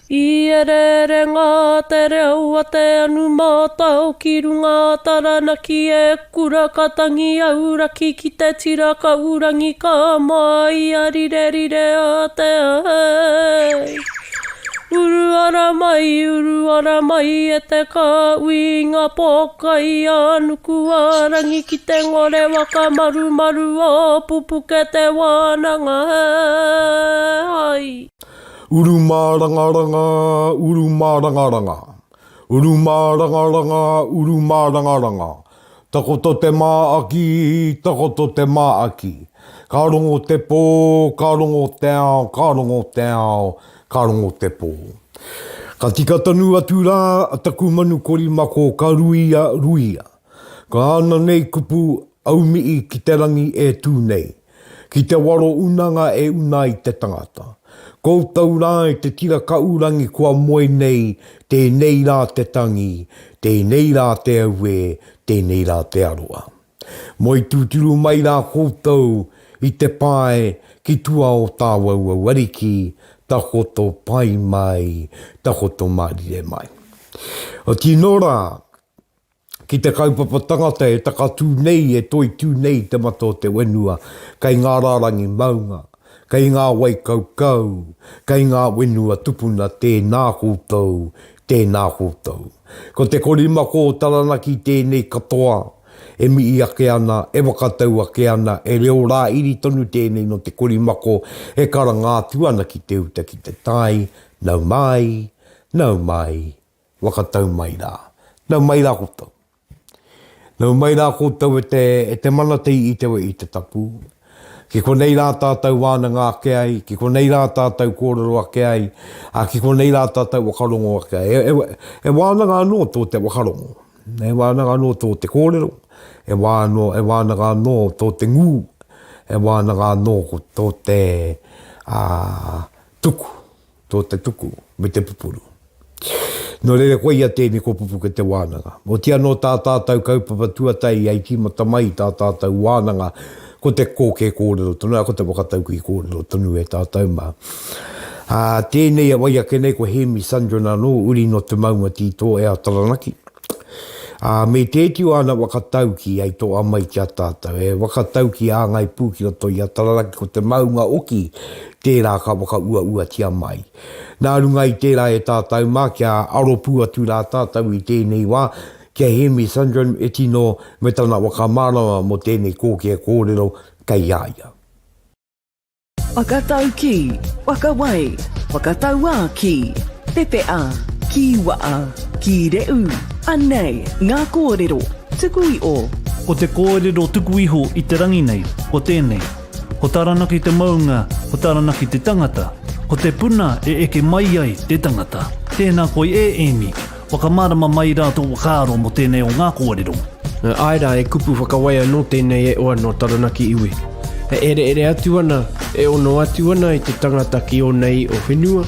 I ereere ngā te reo a te anu mātao ki runga a Taranaki e kura ka tangi auraki ki te tira ka urangi ka māia rirerire a te ai. Uru ara mai, uru ara mai e te kāhui i ngā pōkai a nuku a rangi ki te ngore waka marumaru o Pupuke te wānanga ai. Uru mārangaranga, uru mārangaranga. Uru mārangaranga, uru mārangaranga. Takoto te māaki, takoto te māaki. Ka rongo te pō, ka rongo te ao, ka rongo te ao, ka rongo te pō. Ka tika tonu atu rā taku manu korimako ka ruia, ruia. Ka ana nei kupu aumi'i ki te rangi e tū nei. Ki te waro unanga e una ai te tangata. Koutou rā e te tira kaurangi kua moe nei, tēnei rā te tangi, tēnei rā te auē, tēnei rā te aroha. Moe tūturu mai rā koutou i te pae ki tua o Tāwauwau Ariki, takoto pai mai, takoto mārire mai. Otiinō rā, Ki te kaupapa tangata e takatū nei, e toitū nei te mata o te whenua, kei ngā rārangi maunga, kei ngā wai kaukau, kei ngā whenua tupuna tēnā koutou, tēnā koutou. Ko te korimako o Taranaki tēnei katoa e mihi ake ana, e whakatau ake ana, e reo rāiri tonu tēnei nō te korimako e karanga atu ana ki te uta ki te tai, nau mai, nau mai, Whakatau mai rā. Nau mai rā koutou. Nau mai rā koutou e te, e te mana te i te i te tapu. Ki konei rā tātou wānanga ake ai, ki konei rā tātou kōrero ake ai, ā, ki konei rā tātou whakarongo ake ai. E, e, e wānanga anō tō te whakarongo. E wānanga anō tō te kōrero. E wā anō, e wānanga anō tō te ngū. E wānanga anō ko tō te, ā, tuku. Tō te tuku me te pupuru. Nō reira koia tēnei ko Pupuke te wānanga. Oti anō tā tātou kaupapa tuatahi hei tīmata mai i tā tātou wānanga, ko te kōkē kōrero tonu, ā, ko te whakataukī kōrero tonu e tātou mā. Ā, tēnei e wai ake nei ko Hēmi Sundren anō, uri nō te maunga tītō e a Taranaki. Ā, me tēti o āna whakataukī hei toa mai ki a tātou, he whakataukī hāngai pū ki roto i a Taranaki ko te maunga oki tērā ka whakauauatia mai. Nā runga i tērā e tātou mā kia aro pū atu rā tātou i tēnei wā ki a Hēmi Sundren e tino me tana whakamārama mō tēnei kōkē kōrero kei a ia. Whakataukī, whakawai, whakatauākī, pepeha, kīwaha, kīrehu, anei ngā kōrero tuku iho. Ko te kōrero tuku iho i te rangi nei, ko tēnei, Ko Taranaki te maunga, ko Taranaki te tangata, ko te puna e eke mai ai te tangata. Tēnā koe e Amy, Whakamārama mai rā tō whakaaro mō tēnei o ngā kōrero. Āe rā, he kupu whakawai anō tēnei e oa nō Taranaki iwi. E ereere atu ana, e ono atu ana i te tangata ki ōna i o whenua,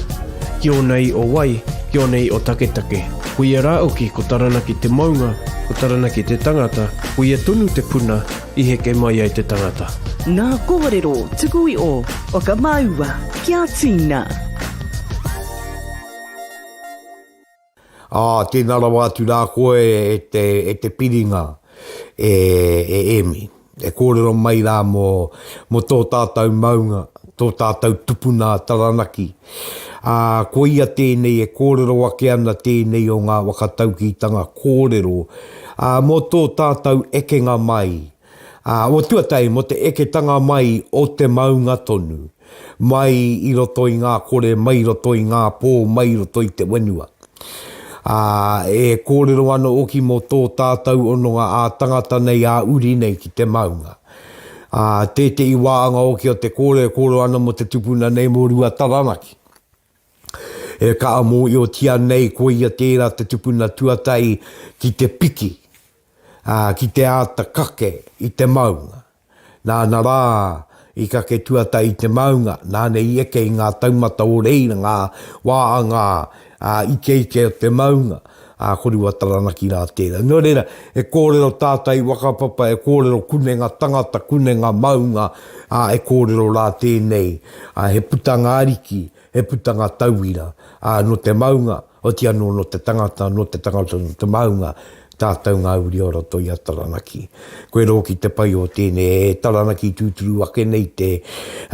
ki ōna i o wai, ki ōna i o taketake. Koia rā oki ko Taranaki te maunga, ko Taranaki te tangata, koia tonu te puna i heke mai ai te tangata. Ngā kōrero tuku iho, whakamāua kia tīna. Ā, tēnā rawa atu rā koe e te, e te piringa, e, e Emi. E kōrero mai rā mō, mō tō tātou maunga, tō tātou tupuna a Taranaki. Ā, koia tēnei e kōrero ake ana tēnei o ngā whakataukītanga kōrero, ā, mō tō tātou ekenga mai, ā, o tuatahi mō te eketanga mai o te maunga tonu. mai i roto i ngā kore, mai i roto i ngā pō, mai i roto i te whenua. Ā, e kōrero ana hoki mō tō tātou hononga ā-tangata nei, ā-uri nei ki te maunga. Ā, tētehi wāhanga hoki o te kōrero e kōrero ana mō te tupuna nei mō Rua Taranaki. E kaha mōhiotia nei koia tērā te tupuna tuatahi ki te piki, ā, ki te āta kake i te maunga. Nāna rā i kake tuatahi i te maunga, nāna i eke i ngā taumata o reira, ngā wāhanga ikeike o te maunga. Ā, ko Rua Taranaki rā tērā. Nō reira, e kōrero tātai whakapapa, e kōrero kunenga tangata, kunenga maunga, ā, e kōrero rā tēnei, ā, he putanga ariki, he putanga tauira, ā, nō te maunga, oti anō nō te tangata, nō te tangata nō te maunga, tātou ngā uri o roto i a Taranaki. Koe rōki te pai o tēnei, e Taranaki tūturu ake nei te,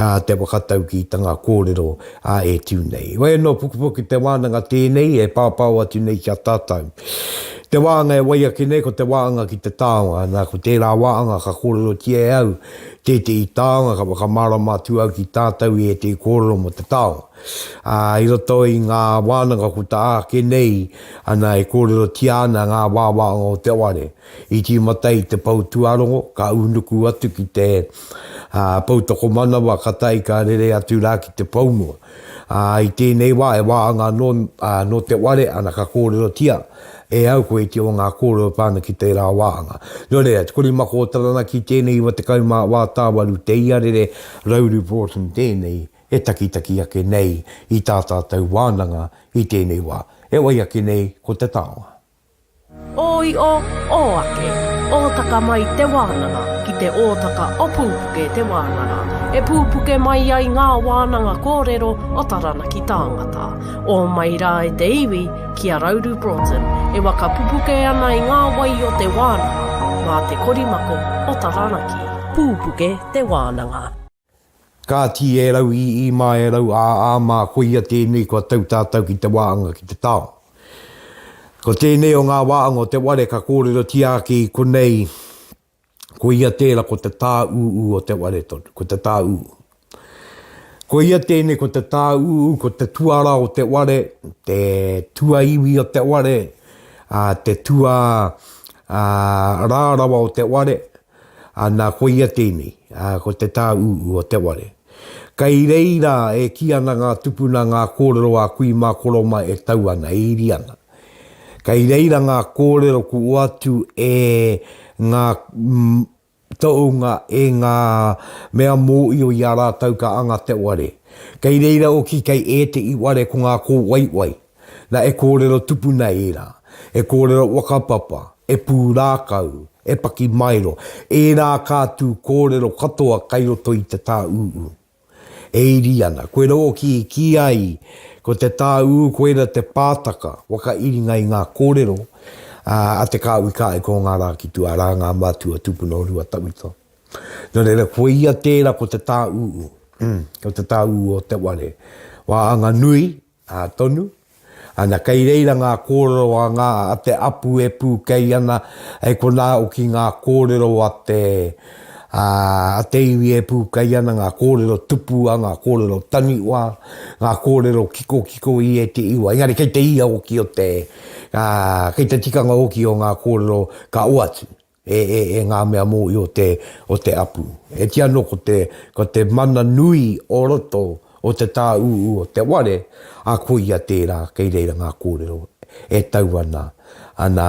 ā, te whakataukītanga kōrero, ā, e tū nei. Wai anō pukupuku te wānanga tēnei e pāpāo atu nei ki a tātou. Te wāanga e wai ake nei ko te wāanga ki te taonga, nā, ko tērā wāanga ka kōrerotia e au tētehi taonga ka whakamārama atu au ki tātou i ētehi kōrero mō te taonga. Ā, i roto i ngā wānanga ko tā ake nei, ana e kōrerotia ana ngā wāwānga o te ware. I tīmata i te pou tuarongo, ka ūnuku atu ki te pou tokomanawa, ka tae ka rere atu rā ki te pou mua. Ā, i tēnei wā, e wāanga anō nō te ware, ana ka kōrerotia e au ko ētehi o ngā kōrero e pā ana ki tērā wāanga. Nō reira, Te Korimako o Taranaki tēnei 90 tāwaru te iarere, Rauru Broughton tēnei, e takitaki ake nei i tā tātou wānanga i tēnei wā. E wai ake nei ko te taonga. Ō io, ō ake, ōtaka mai te wānanga ki te ōtaka o Pūpuke te wānanga, e pūpuke mai ai ngā wānanga kōrero o Taranaki tāngata. Ō mai rā e te iwi ki a Rauru Broughton e waka pupuke ana i ngā wai o te wānanga mā te korimako o Taranaki. Pūpuke te wānanga. Kāti e rau ii mā e rau aa mā koia tēnei kua tau tātou ki te wāanga ki te tao. Ko tēnei o ngā wāanga o te ware ka kōrerotia ake i konei koia tēra ko te tāūū o te ware tonu, ko te tāūū. Koia tēnei ko te tāūū, ko te tuara o te ware, te tuaiwi o te ware, ā, te tua, ā, rārawa o te ware, Ana, koia tēnei, ā, ko te tāūū o te ware. Kei reira e kī ana ngā tupuna ngā kōrero a kui mā koro mā e tau ana, e iri ana. Kei reira ngā kōrero ku oatu e ngā tohunga, e ngā mea mōio i a rātou ka anga te ware. Kei reira oki kei ētehi ware ko ngā kōwaiwai. Na e kōrero tupuna ērā, e kōrero whakapapa, e pūrākau, e pakimaero, ērā kā tū kōrero katoa kai roto i te tāūū. E iri ana, koe rōki i kī ai, ko te tāūū koira te pātaka whakairinga i ngā kōrero a te kāhui kāiko o ngā rā ki tua, arā ngā mātua tūpuna o Ruatawhito. Nō reira, koia tērā ko te tāūū, ko te tāūū o te ware. Wāanga nui, Ā, tonu. Ana, kei reira ngā kōrero a ngā, a te apu e pūkei ana, hei konā hoki ngā kōrero a te, ā, a te iwi e pūkei ana, ngā kōrero tupua, ngā kōrero taniwha, ngā kōrero kikokiko i ētehi wā. Engari kei te ia hoki o te, ā, kei te tikanga hoki o ngā kōrero ka oati. E, e, e ngā mea mōhio o te, o te apu. E kī anō ko te, ko te mana nui o roto o te tāūū o te ware, ā, koia tērā kei reira ngā kōrero e tau ana, ana,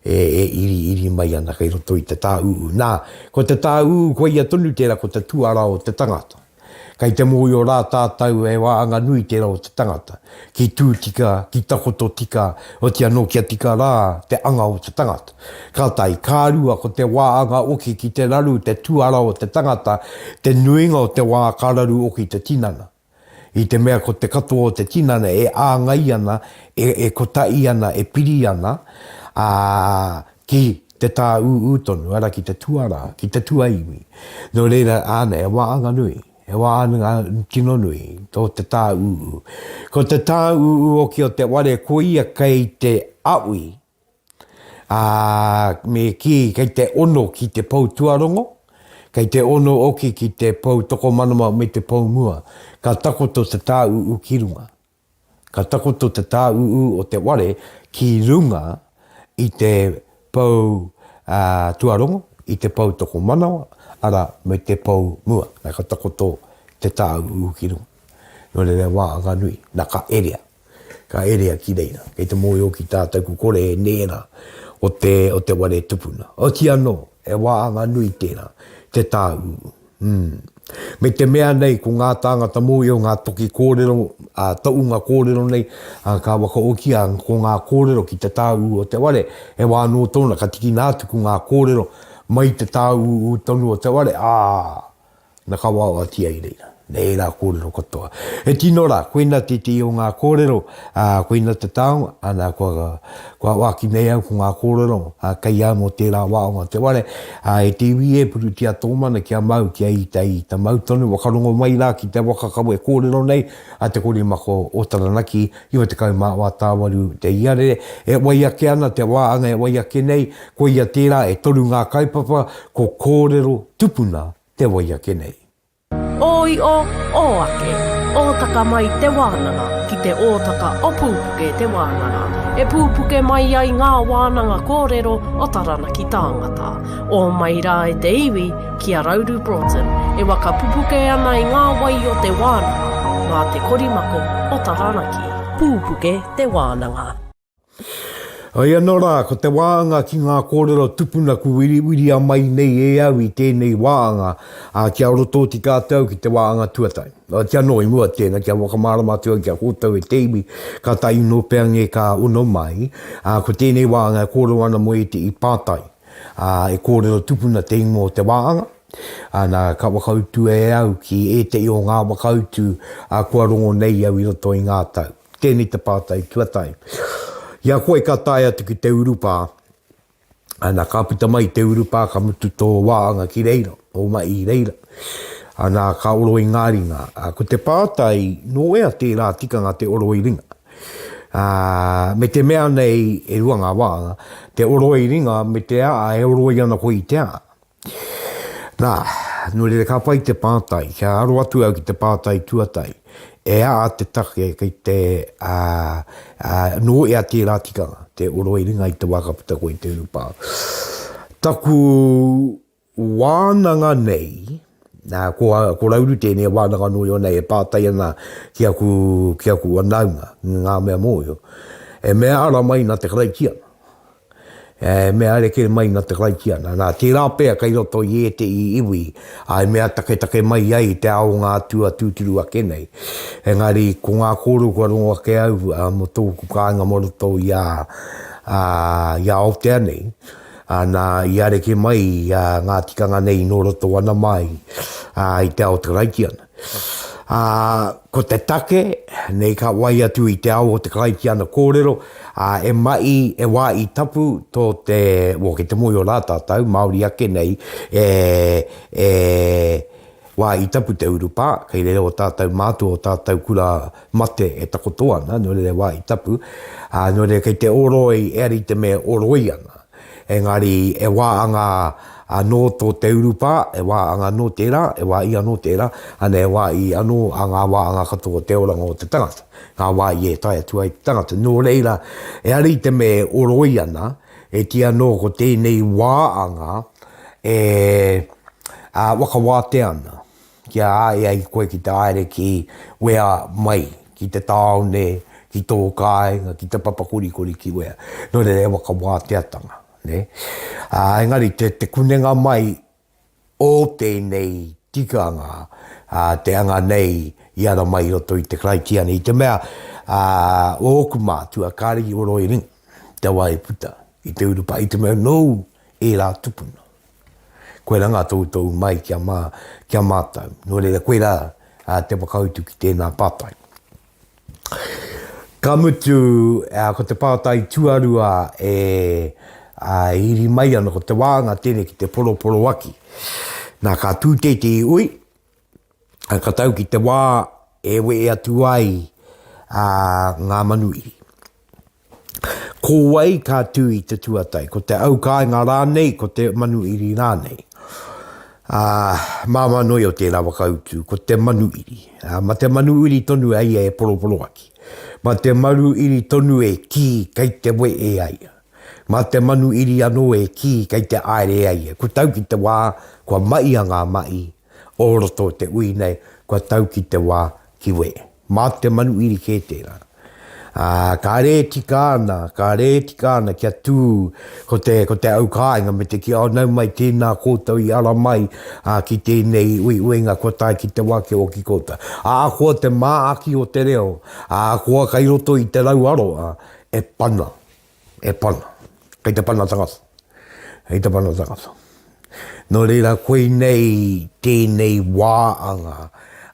e, e iriiri mai ana kei roto i te tāūū. Nā, ko te tāūū koia tonu tērā ko te tuara o te tangata. Kei te mōhio rā tātou he wāhanga nui tērā o te tangata, ki tū tika, ki takoto tika, oti anō kia tika rā te anga o te tangata. Ka tae, ka rua ko te wāhanga oki ki te raru te tuara o te tangata, te nuinga o te wā ka raru oki te tinana. I te mea ko te katoa o te tinana e āngai ana, e, e kotahi ana, e piri ana, ā, ki te tāūū tonu, arā, ki te tuarā, ki te tuaiwi. Nō reira, āna, he wāanga nui, he wāanga tino nui tō te tāūū. Ko te tāūū hoki o te ware, koia kei te awi, ā, me kī, kei te ono ki te pou tuarongo, kei te ono hoki ki te pou tokomanawa me te pou mua. Ka takoto te tāūū ki runga. Ka takoto te tāūū o te ware ki runga i te pou tuarongo, i te pou tokomanawa, arā, me te pou mua. Nā, ka takoto te tāūū ki runga. Nō reira, he wāhanga nui. Nā, ka erea. Ka erea ki reira. Kei te mōhio ki tātou ko kore e nēra o te, o te ware tupuna. Oti anō, he wāhanga nui tērā, te tāūū. Mm. Me te mea nei ko ngā tāngata mōhio ngā toki kōrero, ā, toʻunga kōrero nei, ā, ka whakaokia ko ngā kōrero ki te tāū o te ware, he wā anō tōna ka tikina atu ko ngā kōrero mai te tāūū tonu o te ware, ā, na ka waoatia i reira, me ērā kōrero katoa. He tino rā, koina tētehi o ngā kōrero, ā, koina te taonga, ana, kua, kua wāki nei au ko ngā kōrero, ā, kei au mō tērā waonga te ware, ā, e te iwi e, purutia tō mana kia mau, kia ita, ita mau tonu, whakarongo mai rā ki te waka kawe kōrero nei a Te Korimako o Taranaki, 94 tāwaru te iarere, e wai ake ana te wāanga e wai ake nei, koia tērā e toru ngā kaupapa, ko kōrero tupuna te wai ake nei. Ō io, ō ake, ōtaka mai te wānanga ki te ōtaka o Pūpuke te wānanga, e pūpuke mai ai ngā wānanga kōrero o Taranaki tāngata. Ō mai rā e te iwi ki a Rauru Broughton e waka pupuke ana i ngā wai o te wānanga mā te korimako o Taranaki. Pūpuke te wānanga. Hoi anō rā, ko te wāanga ki ngā kōrero tupuna ku wiriwiria mai nei e au i tēnei wāanga, ā, kia aro tōtika atu au ki te wāanga tuatahi. Ooti anō, i mua tēnā, kia whakamārama atu au ki a koutou e te iwi, kātahi nō pea ngē ka ono mai, ā, ko tēnei wāanga e kōrero ana mō ētehi pātai, ā, e kōrero tupuna te ingoa o te wāanga, ā, nā, ka whakautua e au ki ētehi o ngā whakautu, ā, kua rongo nei au i roto i ngā tau. Tēnei te pātai tuatahi. I a koe ka tae atu ki te urupā, ana, ka puta mai te urupā ka mutu tō wāanga ki reira, tō mahi i reira. Ana, ka oro i ngā ringa. Ko te pātai, nō wea tērā tikanga te oro i ringa? Ā, me te mea nei, e rua ngā wāanga, te oro i ringa me te aa e oroi ana koe i te aa. Nā, nō reira ka pai te pātai, kia aro atu au ki te pātai tuatahi, e aha te take kei te, ā, ā, nō ea tērā tikanga, te oro i ringa i te wā ka puta koe i te urupā. Taku wānanga nei, nā, ko, ko Rauru tēnei e wānanga anō i ona e pātai ana ki aku, ki aku wanaunga, ngā mea mōhio, e mea ara mai nā te Karaitiana. E mea rerekē mai nā te Karaitiana. Nā, tērā pea kei roto i ētehi iwi, ā, e mea taketake mai ai i te ao o ngā atua tūturu ake nei. Engari, ko ngā kōrero kua rongo ake au mō tōku kāinga mō roto i a, ā, i a Aotea nei, ā, nā, i areke mai ngā tikanga nei nō roto ana mai, ā, i te ao o te Karaitiana. Ā, ko te take, nei ka wai atu i te ao o te Karaitiana kōrero, ā, e maʻi, e wā i tapu tō te, wō, kei te mōhio rā tātou, Māori ake nei, e, e, wā i tapu te urupā, kei reira ō tātou mātua, ō tātou kura mate e takoto ana, nō reira e wā i tapu, ā, nō reira kei te oroi, e ari te mea e oroi ana. Engari e wā anga anō tō te urupā, e wā anga anō tērā, e wā i anō tērā, ana e wā i anō a ngā wā anga katoa o te oranga o te tangata, ngā wā i e tae atu ai te tangata. Nō reira, ehara i te mea e oroi ana, e kī anō ko tēnei wā anga e whakawātea ana. Kia āe ai koe ki te haere ki wea mai, ki te tāone, ki tō kāinga, ki te papa korikori ki wea. Nō reira, he waka wāteatanga, nē. Ā, engari te, te kunenga mai o tēnei tikanga, ā, te anga nei i ara mai i roto i te Karaitiana, i te mea, ā, o ōku mātua, kāre i oro i ringa te wā i puta i te urupā, i te mea nōu ērā tupuna. Koirā ngā tohutohu mai ki a mā, ki a mātou. Nō reira, koirā te whakautu ki tēnā pātai. Ka mutu, ko te pātai tuarua e iri mai ana, ko te wānga tēnei ki te poroporoaki. Nā, ka tū tētehi ui, ka tau ki te wā e wehe atu ai ngā manuhiri. Ko wai ka tū i te tuatai? Ko te aukāinga rānei, ko te manuhiri rānei? Ā, māmā noa iho tērā whakautu, ko te manuhiri. Ā, ma te manuhiri tonu a ia e poroporoaki. Ma te manuhiri tonu e kī kei te wehe a ia. Ma te manuhiri anō e kī kei te aere a ia. Kua tau ki te wā, kua mahia ngā mahi o roto o te ui nei, kua tau ki te wā ki wehe. Mā te manuhiri kē tērā. Ā, kāre e tika ana, kāre e tika ana kia tū ko te, ko te au kāinga me te kī, oh, nau mai tēnā koutou i ara mai, ā, ki tēnei uiuinga kua tae ki te wā kia oki koutou. Ahakoa te māaki o te reo, ahakoa kei roto i te rauaroa, e pana, e pana. Kei te pana tangata. Kei te pana tangata. Nō reira, koinei tēnei wāanga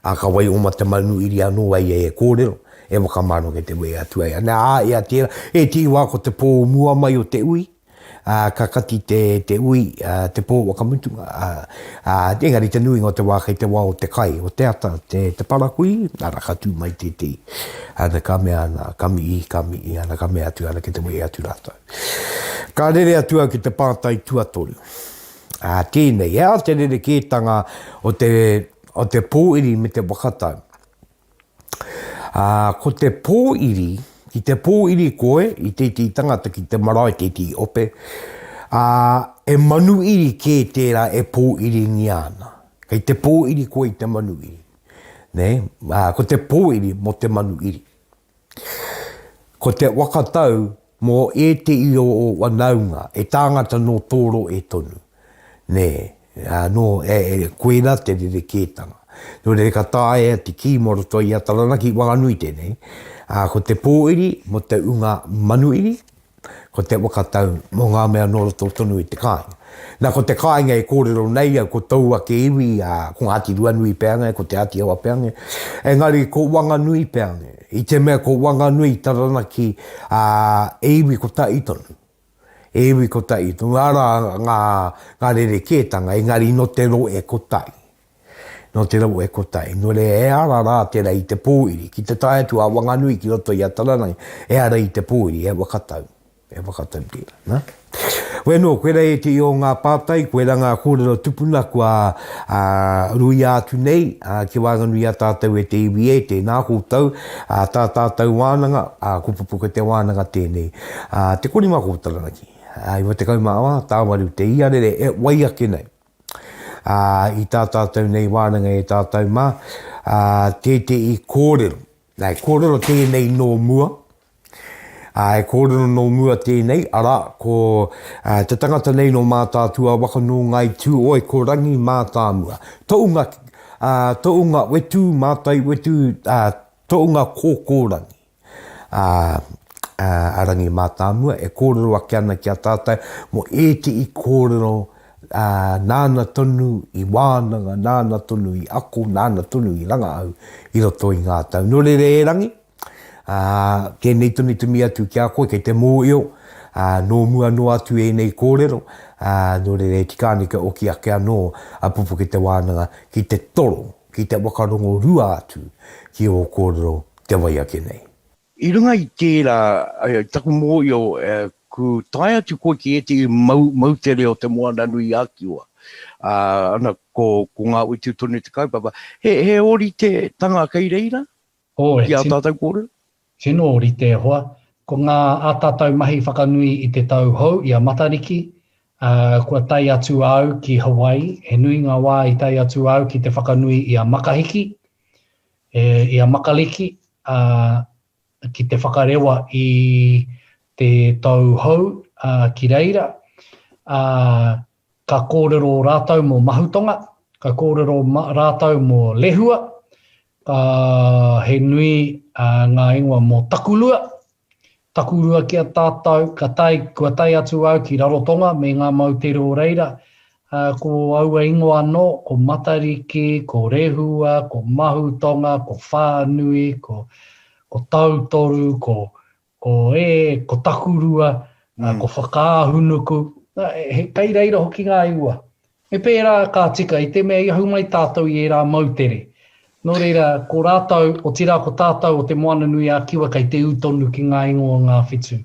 a ka waioma te manu iri anō ai e kōrero, e whakamāro kei te wē atu ai. Ana, ā, ia tērā, e tīwā ko te pō mua mai o te ui, ā, ka kati te, te ui, ā, te pō whakamutunga, ā, ā, engari te nuinga o te wā kei te wā o te kai, o te ata, te, te parakui, ana, ka tū mai tētehi, ana, ka mea ana, ka mihi, ka mihi, ana, ka mea atu, ana, kei te wē atu rātou. Ka rere atu au ki te pātai tuatoru. Ā, tēnei, he aha te rerekētanga o te, o te pōiri me te whakatau? Ā, ko te pōiri, ki te pōiri koe i tētehi tangata ki te marae, tētehi ope, ā, e manuiri kē tērā e pōiringia ana. Kei te pōiri koe i te manuiri. Nē? Ā, ko te pōiri mō te manuiri. Ko te whakatau mō ētehi o ō whanaunga, e tāngata nō tō rohe tonu, nē, nō, e, e, koirā te rerekētanga. Nō reira ka taea te kī mō roto i a Taranaki, Wanganui tēnei, ā, ko te pōiri mō te unga manuiri, Ko te whakatau mō ngā mea nō roto tonu i te kāinga. Nā, ko te kāinga e kōrero nei au, ko tōu ake iwi, ā, ko Ngāti Ruanui peange, ko Te Āti Awa peange, engari ko Wanganui peange. I te mea ko Wanganui Taranaki, ā, e iwi kotahi tonu. E iwi kotahi tonu. Arā ngā, ngā rerekētanga, engari nō te rohe kotahi. Nō te rau e kotahi. Nō reira, e ara rā tērā i te pōiri. Ki te tae atu a Wanganui ki roto i a Taranaki, e ara i te pōiri, he whakatau. He whakatau tērā, nā. Wēnō, koirā ētehi o ngā pātai, koirā ngā kōrero tupuna kua ā, ruia atu nei ā, ki waenganui i a tātou e te iwi e, tēnā koutou, ā, tā tātou wānanga, ā, ko Pupuke te wānanga tēnei. Ā, te korima ko Taranaki, ā, 94, tāwaru te iarere e wai ake nei. Ā, i tā tātou nei wānanga e tātou mā, ā, tētehi kōrero. Nā, he kōrero tēnei nō mua, ā, he kōrero nō mua tēnei, arā, ko ā, te tangata nei nō Mātaatua waka nō Ngāi Tūoi, ko Rangi Mātāmua. Tounga, ā, tounga whetū, mātai whetū, ā, tounga kōkōrangi. a, a Rangi Mātāmua e kōrero ake ana ki a tātou mō ētehi kōrero ā, nāna tonu i wānanga, nāna tonu i ako, nāna tonu i rangahau i roto i ngā tau. Nō reira e Rangi, ā, tēnei tonu te mihi atu ki a koe kei te mōhio, ā, nō mua noa atu ēnei kōrero, ā, nō reira e tika ana kia oki ake anō a Pupuke Te Wānanga ki te toro, ki te whakarongo rua atu ki ō kōrero te wai ake nei. I runga i tērā, taku mōhio, ku tae atu koe ki ētehi moutere o Te Moananui-a-Kiwa, ana, ko, ko ngā utu tonu te kaupapa. He, he ōritetanga kei reira Oh, ki ā tātou kōrero? Tino ōrite e hoa. Ko ngā ā tātou mahi whakanui i te tau hou, i a Matariki, ā, kua tae atu au ki Hawaii, he nui ngā wā i tae atu au ki te whakanui i a Makahiki, e, i a Makaliki, ā, ki te whakarewa i te tau hou, ā, ki reira, ā, ka kōrero rātou mō Mahutonga, ka kōrero rātou mō Lehua, ka, he nui, ā, ngā ingoa mō Takulua, Takurua ki a tātou, ka tae, kua tae atu au ki Rarotonga me ngā moutere o reira, ā, ko aua ingoa anō, ko Matariki, ko Rehua, ko Mahutonga, ko Whānui, ko, ko Tautoru, ko, ko e, ko Takurua, ā, ko Whakaahunuku, ā, he, kei reira hoki ngā ingoa. Me pērā ka tika i te mea i ahu mai tātou i ērā moutere. Nō reira, ko rātou, otirā ko tātou o Te Moana-nui-a-Kiwa kei te ū tonu ki ngā ingoa o ngā whetū.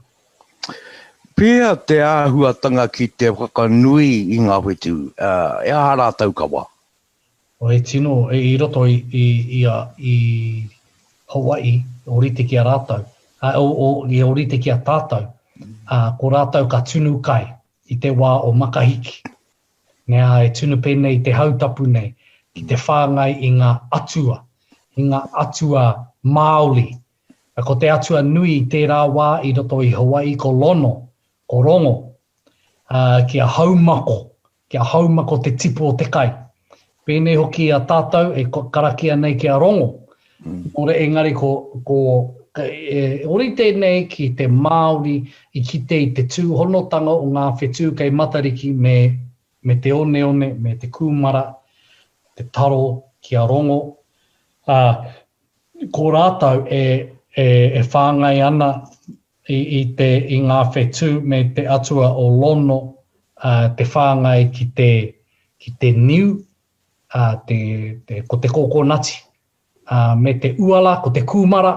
Pēhea te āhuatanga ki te whakanui i ngā whetū, e aha rātou kawa? E tino, i roto i, i, i a, i Hawaii, ōrite ki a rātou, ā, o, o, i ōrite ki a tātou, ā, ko rātou ka tunu kai i te wā o Makahiki. Mea e tunu pēnei i te hautapu nei, ki te whāngai i ngā atua, i ngā atua Māori. Ko te atua nui i tērā wā i roto i Hawaii ko Lono, ko Rongo, ā, kia haumako, kia haumako te tipu o te kai. Pēnei hoki i a tātou e karakia nei ki a Rongo. Nō reira, engari ko, ko, e ōrite nei ki te Māori i kite i te tūhonotanga o ngā whetū kei Matariki me, me te oneone, me te kūmara, te taro ki a Rongo, ā, ko rātou e, e, e whāngai ana i, i te, i ngā whetū me te atua o Lono, ā, te whāngai ki te, ki te niu, ā, te, te, ko te kōkōnati, ā, me te uala, ko te kūmara,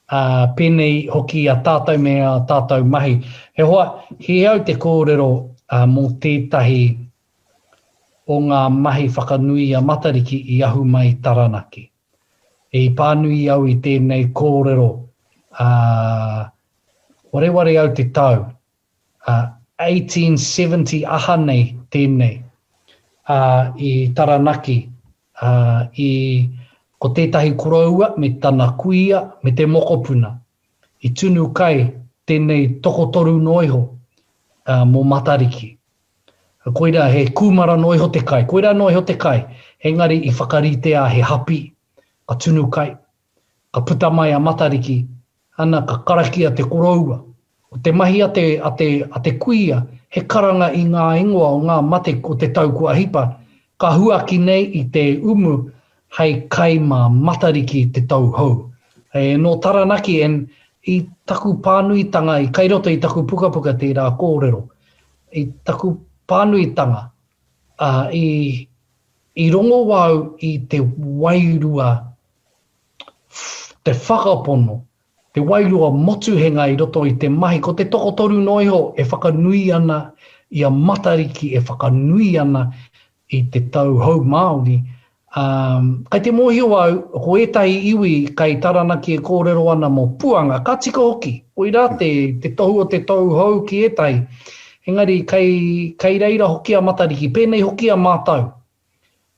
ā, pēnei hoki i a tātou me ā tātou mahi. He hoa, he au te kōrero, ā, mō tētahi o ngā mahi whakanui i a Matariki i ahu mai i Taranaki. I pānui au i tēnei kōrero, ā, wareware au te tau, ā, 1870 aha nei tēnei, ā, i Taranaki, ā, i, ko tētahi koroua me tana kuia me te mokopuna, i tunu kai tēnei tokotoru noa iho, ā, mō Matariki. Koirā, he kūmara noa iho te kai. Koirā noa iho te kai. Engari i whakaritea he hapi, ka tunu kai. Ka puta mai a Matariki, ana ka karakia te koroua. Ko te mahi a te, a te, a te kuia, he karanga i ngā ingoa o ngā mate o te tau kua hipa, ka huaki nei i te umu hei kai mā Matariki te tau hou. E, nō Taranaki, and i taku pānuitanga, i kai roto i taku pukapuka tērā kōrero. I taku pānuitanga, ā, i, i rongo au i te wairua, te whakapono, te wairua motuhenga i roto i te mahi, ko te tokotoru noa iho e whakanui ana i a Matariki, e whakanui ana i te tau hou Māori, ā, kai te mōhio au, ko ētahi iwi kai Taranaki e kōrero ana mō Puanga, ka tika hoki, koirā te, te tohu o te tau hou ki ētahi. Engari kai, kai reira hoki a Matariki, pēnei hoki a mātou.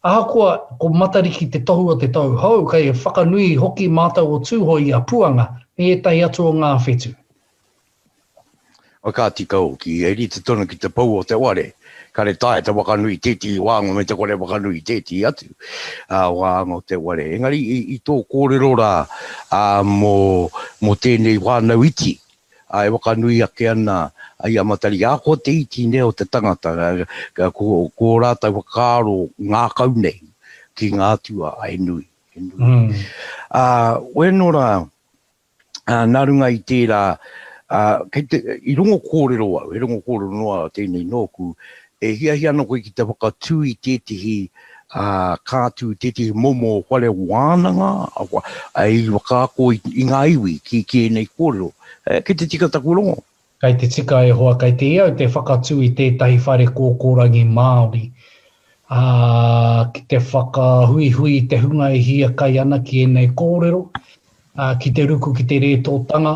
Ahakoa ko Matariki te tohu o te tau hou, kai whakanui hoki mātou o Tūhoe i a Puanga me ētahi atu o ngā whetū. Ka tika hoki, e rite tonu ki te pou o te ware, kare taea te wakanui tētehi wānga me te kore wakanui tētehi atu wānga o te ware. Engari i tō kōrero rā mō, mō tēnei whānau iti e wakanui ake ana i a Matariki, ahakoa te iti nei o te tangata, ko, ko ō rātou whakaaro ngākau nei ki ngā atua, he nui, he nui. Ā, wēnō rā, ā, nā runga i tērā, ā, kei te, i rongo kōrero au, he rongo kōrero noa tēnei nōku, e hiahia ana koe ki te whakatū i tētehi, ā, kātū, tētehi momo whare wānanga, ā, i whakaako i, i ngā iwi ki, ki ēnei kōrero. E, kei te tika taku rongo? Kei te tika e hoa, kei te i au te whakatū i tētahi whare kōkōrangi Māori, ā, ki te whakahuihui i te hunga e hiakai ana ki ēnei kōrero, ā, ki te ruku ki te rētōtanga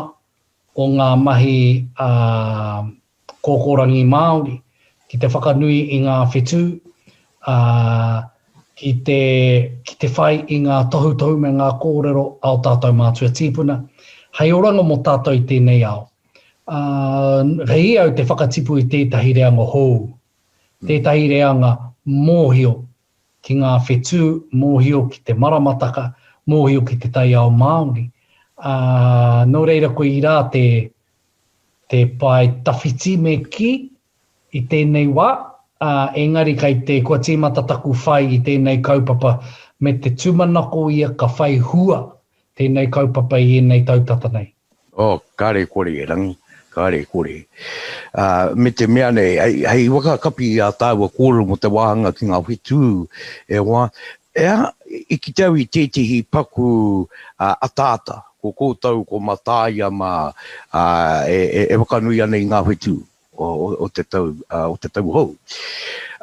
o ngā mahi ā, kōkōrangi Māori, ki te whakanui i ngā whetū, ā, ki te, ki te whai i ngā tohutohu me ngā kōrero a ō tātou mātua tīpuna, hei oranga mō tātou i tēnei ao. Ā, kei au te whakatipu i tētahi reanga hou, tētahi reanga mōhio ki ngā whetū, mōhio ki te maramataka, mōhio ki te taiao Māori. Ā, nō reira koirā te, te pae tawhiti me kī i tēnei wā, ā, engari kei te, kua tīmata taku whai i tēnei kaupapa me te tūmanako ia ka whai hua tēnei kaupapa i ēnei tau tata nei. Oh, kāre kore e Rangi, kāre kore. Ā, me te mea nei, hei, hei whakakapi i ā tāua kōrero mō te wāhanga ki ngā whetū e hoa, e aha, i kite au i tētehi paku ataata, ko koutou, ko Mataia mā, ā, e, e, e whakanui ana i ngā whetū o, o, o te tau, ā, o te tau hou.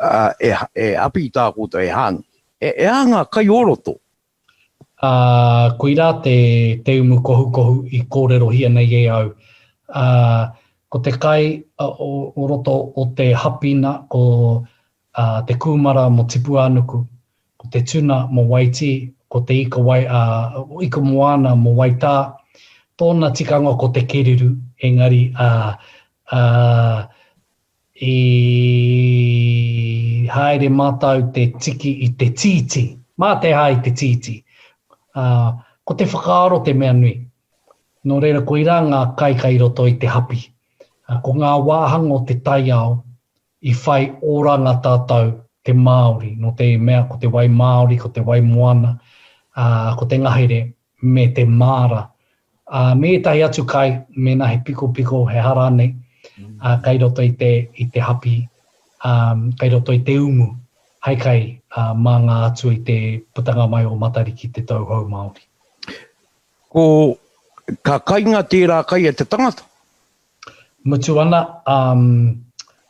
Ā, e, e api i tā koutou, e hāngi. E, e aha ngā kai o roto? Ā, koirā te, te umu kohukohu i kōrerohia nei e au. Ā, ko te kai o, o roto o te hapina ko, ā, te kūmara mō Tipuānuku, ko te tuna mō Waitī, ko te ika wai, ā, ika moana mō Waitā. Tōna tikanga ko te kereru, engari, ā, ā, i haere mātou te tiki i te tītī, mā te aha i te tītī. Ā, ko te whakaaro te mea nui. Nō reira, koirā ngā kai kai roto i te hapi. Ā, ko ngā wāhanga o te taiao i whai oranga tātou te Māori, nō te mea ko te wai māori, ko te wai moana, ā, ko te ngahere me te māra, ā, me ētahi atu kai, mēnā he pikopiko, he aha rānei, ā, kai roto i te, i te hapi, ā, kai roto i te umu, hei kai, ā, mā ngā atua i te putanga mai o Matariki te tau hou Māori. Ko, ka kainga tērā kai e te tangata? Mutu ana, ā,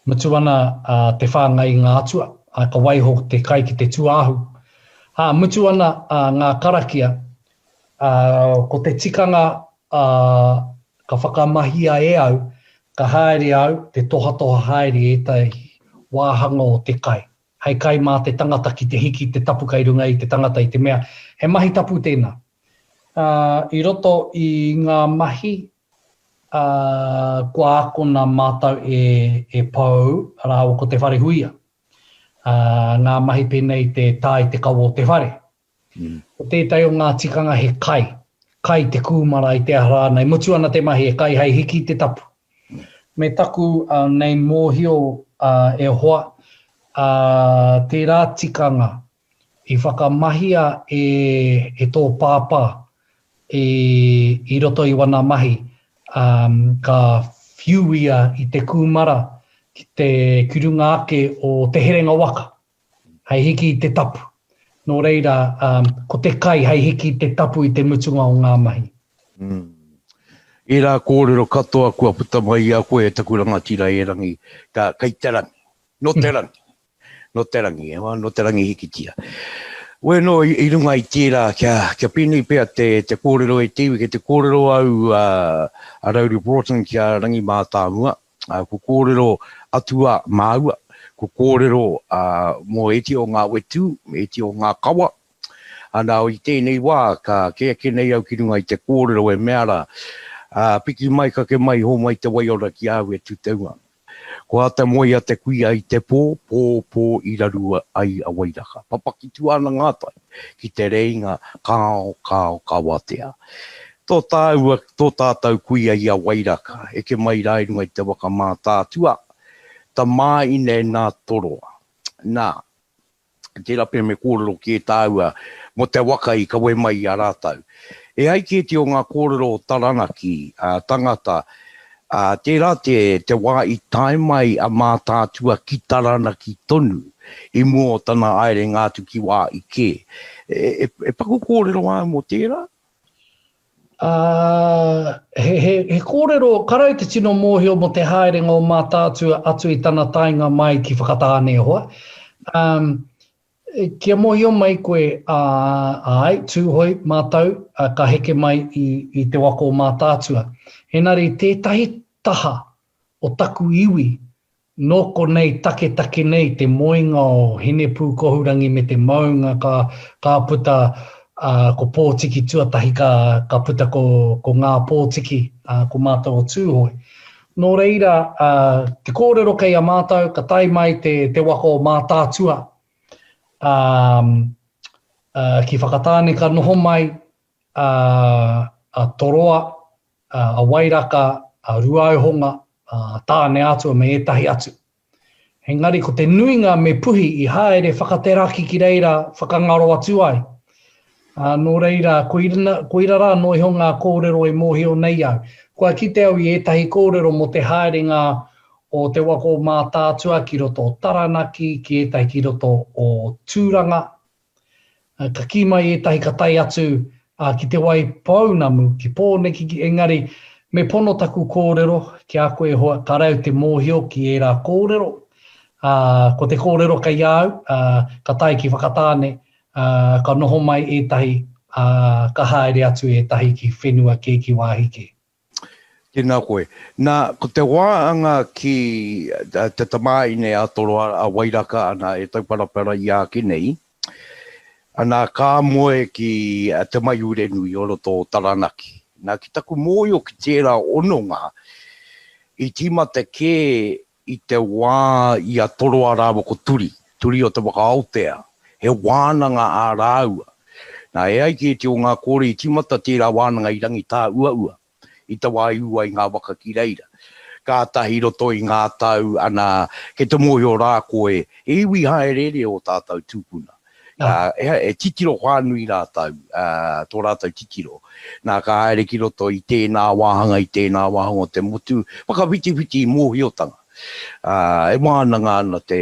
mutu ana te whāngai i ngā atua, ā, ka waiho te kai ki te tūāhu. Ā, mutu ana ngā karakia, ā, ko te tikanga, ā, ka whakamahia e au, ka haere au te tohatoha haere ētahi wāhanga o te kai, hei kai mā te tangata ki te hiki te tapu kai runga i te tangata i te mea he mahi tapu tēnā. Ā, i roto i ngā mahi ā, kua akona mātou e, e Pou rāua ko Te Wharehuia, ā, ngā mahi pēnei te tā i te kawa o te whare. Mm. Ko tētahi o ngā tikanga he kai, kai te kūmara i te aha rānei, mutu ana te mahi e kai hei hiki i te tapu. Me taku uh, nei mōhio uh, e hoa, uh, tērā tikanga i whakamahia e, e tō pāpā i, i roto i wana mahi, um, ka whiu ia i te kūmara ki te ki runga ake o te herenga waka, hei hiki i te tapu. Nō reira, um, ko te kai hei hiki i te tapu i te mutunga o ngā mahi. Mm. Ērā kōrero katoa kua puta mai i a koe e taku rangatira e Rangi, ka, kei te rangi, nō te rangi. Nō te rangi, e hoa, nō te rangi hikitia. Bueno, i, i runga i tērā, kia, kia pēnei pea te, te kōrero e te iwi, kei te kōrero au a, a Rauru Broughton ki a Rangi Mātāmua, a, ko kōrero atua māua, ko kōrero a, mō ēti o ngā whetū, ēti o ngā kawa, Ana, i tēnei wā, ka kē ake nei au ki runga i te kōrero e mea rā, ā, piki mai, kake mai, hōmai te waiora ki a au e Tūteua. Ko āta moe a te kuia i te pō, pō, pō i rarua ai a Wairaka. Papaki tua ana ngā tai ki te reinga, kāo, kāo, ka watea. Tō tāua, tō tātau kuia i a Wairaka, eke mai rā i runga i te waka Mātaatua, tamāine nā Toroa. Nā, Tērā pea me kōrero kē tāua mō te waka i kawe mai i a rātou. E ai ki ētehi o ngā kōrero o Taranaki, a tangata, ā, tērā te, te wā i tae mai a Mātaatua ki Taranaki tonu i mua o tana haerenga atu ki wāhi kē. E, e, e paku kōrero āu mō tērā? Ā, he, he, he kōrero, ka rau te tino mōhio mō te haerenga o Mātaatua atu i tana taenga mai ki Whakatāne e hoa. Um, kia mōhio mai koe, ā, āe, Tūhoe mātou, ā, ka heke mai i, i te waka o Mātaatua. Engari tētahi taha o taku iwi Nō konei taketake nei te moenga o Hinepūkohurangi me te maunga ka, ka puta ā, ko Pōtiki tuatahi ka, ka puta ko, ko Ngā Pōtiki, ā, ko mātou o Tūhoe. Nō reira, ā, te kōrero kei a mātou, ka tae mai te, te waka o Mātaatua, ā, ā, ki Whakatāne ka noho mai, ā, a Toroa, a Wairaka, a Ruaihonga, a Tāneatua me ētahi atu. Engari ko te nuinga me Puhi i haere whakateraki ki reira whakangaro atu ai. Ā, nō reira, koirana, koira rā noa iho ngā kōrero e mōhio nei au. Kua kite au i ētahi kōrero mō te haerenga o Te Waka o Mātaatua ki roto o Taranaki, ki ētahi ki roto o Tūranga, Ka kī mai ētahi ka tae atu ki Te Wai Pounamu, ki Pōneke, ki, engari me pono taku kōrero ki a koe e hoa, ka rau te mōhio ki ērā kōrero. Ā, ko te kōrero kei a au, ā, ka tae ki Whakatāne, ā, ka noho mai ētahi, ā, ka haere atu ētahi ki whenua kē, ki wāhi kē. Tēnā koe. Nā, ko te wā anga ki te tamāhine a Toroa, a Wairaka, ana, e tauparapara i a ake nei, ana, ka moe ki Te Maiurenui o roto o Taranaki. Nā, ki taku mōhio ki tērā hononga, i tīmata kē i te wā i a Toroa rāua ko Turi, Turi o te waka Aotea, he wānanga ā rāua. Nā, e ai ki ētehi o ngā kōrero i tīmata tērā wānanga i Rangitāuaua, i te wā i ū ai ngā waka ki reira. Kātahi i roto i ngā tau, ana, kei te mōhio rā koe, he iwi hāereere ō tātou tūpuna. Ā, e titiro whānui rātou, ā, tō rātou titiro. Nā, ka haere ki roto i tēnā wāhanga, i tēnā wāhanga o te motu, whakawhitiwhiti i mōhiotanga. Ā, e wānanga ana te,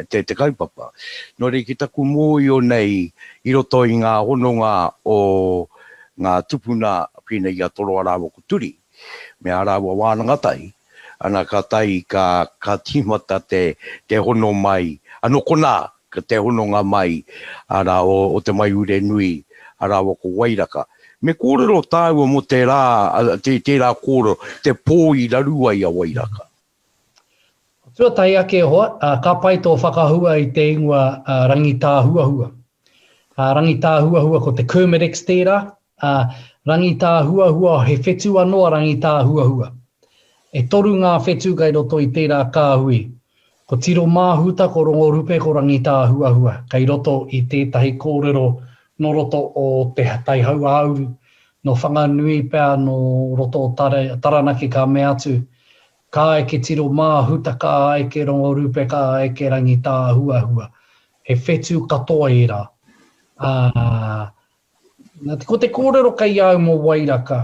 te, te kaupapa. Nō reira, ki taku mōhio nei, i roto i ngā hononga o ngā tupuna pēnei i a Toroa rāua ko Turi, me ā rāua wānanga tahi, ana ka tahi ka, ka tīmata te, te hono mai, anō konā, Ko te hononga mai, arā, o Te Maiurenui rāua ko Wairaka. Me kōrero tāua mō te rā, tērā kōrero, te pō i raru ai a Wairaka. Tuatahi ake e hoa, ka pai tō whakahua i te ingoa Rangitāhuahua. Rangitāhuahua ko te Kermadec tērā, Rangitāhuahua he whetū anō a Rangitāhuahua. E toru ngā whetū kei roto i tērā kāhui. Ko Tiromāhuta, ko Rongorupe, ko Rangitāhuahua kei roto i tētahi kōrero nō roto o Te Tai Hauāuru, nō Whanganui pea, nō roto o Taranaki ka mea atu, Ka eke Tiromāhuta, ka eke Rongorupe, ka eke Rangitāhuahua. He whetū katoa ērā. Ā, ko te kōrero kei a au mō Wairaka,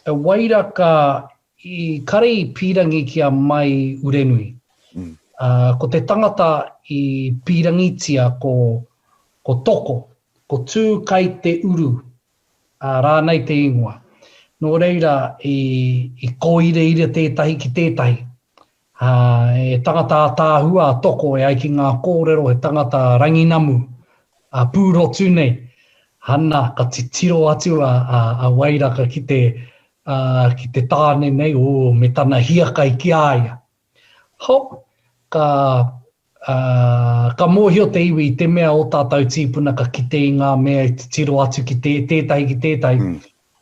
Wairaka I kare i pīrangi ki a Mai Urenui. Ko te tangata i pīrangitia ko ko Toko, ko Tū kai te uru rānei te ingoa. Nō reira i i kōireire tētahi ki tētahi. Ā, he tangata ātaahua a Toko e ai ki ngā kōrero he tangata ranginamu, ā, pūrotu nei. Hana, ka titiro atu a, a, a Wairaka ki te, ā, ki te tāne nei, ō, me tana hiakai ki a ia. Ho, ka, ā, ka mōhio te iwi i te mea ō tātou tīpuna ka kite i ngā mea i titiro atu ki te, tētahi ki tētahi.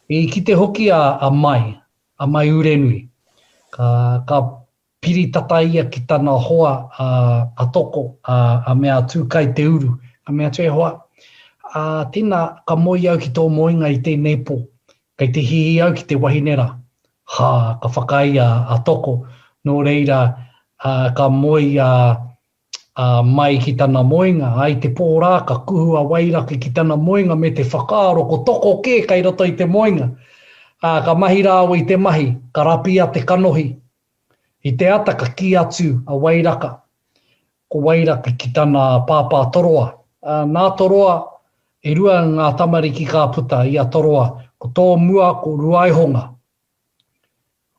I kite hoki a, a Mai, a Maiurenui. Ka, ka piri tata ia ki tana hoa a, a Toko, a, a mea Tūkai-te-uru. Ka mea atu, E hoa, ā, tēnā, ka moe au ki tō moenga i tēnei pō. Kei te hihi au ki te wahine rā. Hā, ka whakaae a, a Toko. Nō reira, ā, ka moe a, ā, mai ki tana moenga, ā, i te pō rā ka kuhu a Wairaka ki tana moenga me te whakaaro ko Toko kē kei roto i te moenga. Ā, ka mahi rāua i te mahi, ka rapia te kanohi. I te ata ka kī atu a Wairaka, ko Wairaka ki tana pāpā Toroa. Ā, nā Toroa, e rua ngā tamariki ka puta i a Toroa, ko tō mua ko Ruaihonga,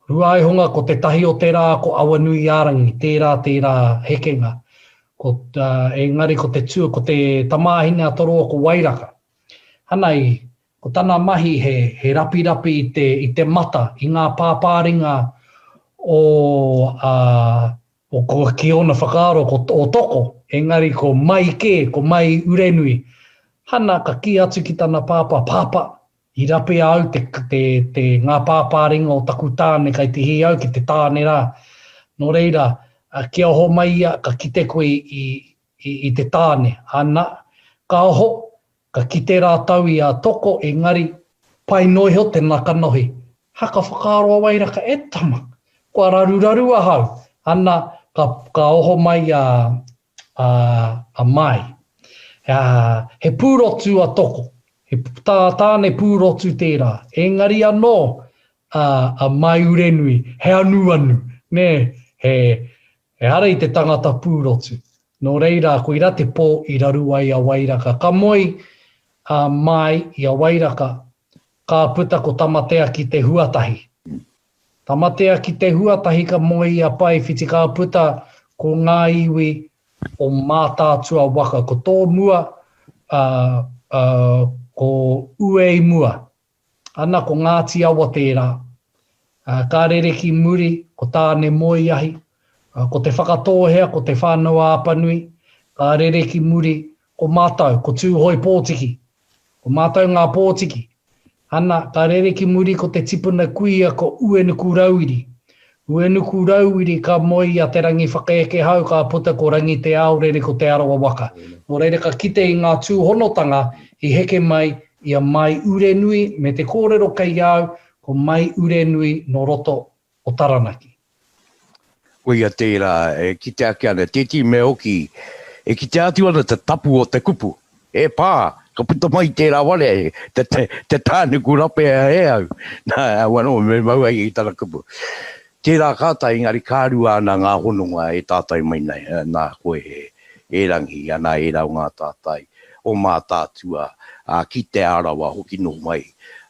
Ruaihonga ko te tahi o te rā ko Awanuiārangi, tērā tērā hekenga. Ko, engari ko te tua, ko te tamāhine a Toroa ko Wairaka. Hana i, ko tana mahi he, he rapirapi i te, i te mata, i ngā pāpāringa o, a, o, ko, ki ōna whakaaro ko, o Toko, engari ko Mai kē, ko Mai Urenui. Hana ka kī atu ki tana pāpā, Pāpā, I rape au te, te, te, ngā pāpāringa o taku tāne kai te hī au ki te tāne rā. Nō reira, kia oho mai ia, ka kite koe i, i, i te tāne. Ana, ka oho, ka kite rātou i a Toko, engari, pai noa iho tena kanohi. Ha, ka whakaaro a Wairaka, e tama, kua raruraru ahau. Ana, ka, ka oho mai a, a, a Mai. A, he pūrotu a Toko. He tā, tāne pūrotu tērā. Engari anō a, a Mai Urenui, he anuanu, nē, he, ehara i te tangata pūrotu. Nō reira, koirā te pō i raru ai a Wairaka. Ka moe a Mai i a Wairaka, ka puta ko Tamatea ki te huatahi. Tamatea ki te huatahi ka moe i a Paewhiti ka puta ko ngā iwi o Mātaatua waka ko tō mua a, a, ko Ueimua ana ko Ngāti Awa tērā. A, ka rere ki muri ko Tānemoeahi, a, ko Te Whakatōhea ko Te Whānau-a-Apanui, ka rere ki muri ko mātou ko Tūhoe Pōtiki. Ko mātou ngā pōtiki. Ana, ka rere ki muri ko te tipuna kuia ko Uenuku Rauiri. Uenuku Rauiri ka moe i a Te Rangiwhakaekehau ka puta ko Rangiteaorere ko Te Arawa waka. Nō reira ka kite i ngā tūhonotanga i heke mai i a Mai Urenui me te kōrero kei a au ko Mai Urenui nō roto o Taranaki. Koia tērā e kite ake ana, tētehi mea hoki e kitea atu ana te tapu o te kupu. E pā, ka puta mai tērā ware, te, te, te tānuku rapea e au. Nā, au anō, me mau ai i tana kupu. Tērā ka tae, engari ka rua ana ngā hononga e tātai mai nei, nā koe e, e Rangi, ana ērā o ngā tātai o Mātaatua, ā, ki Te Arawa hoki nō mai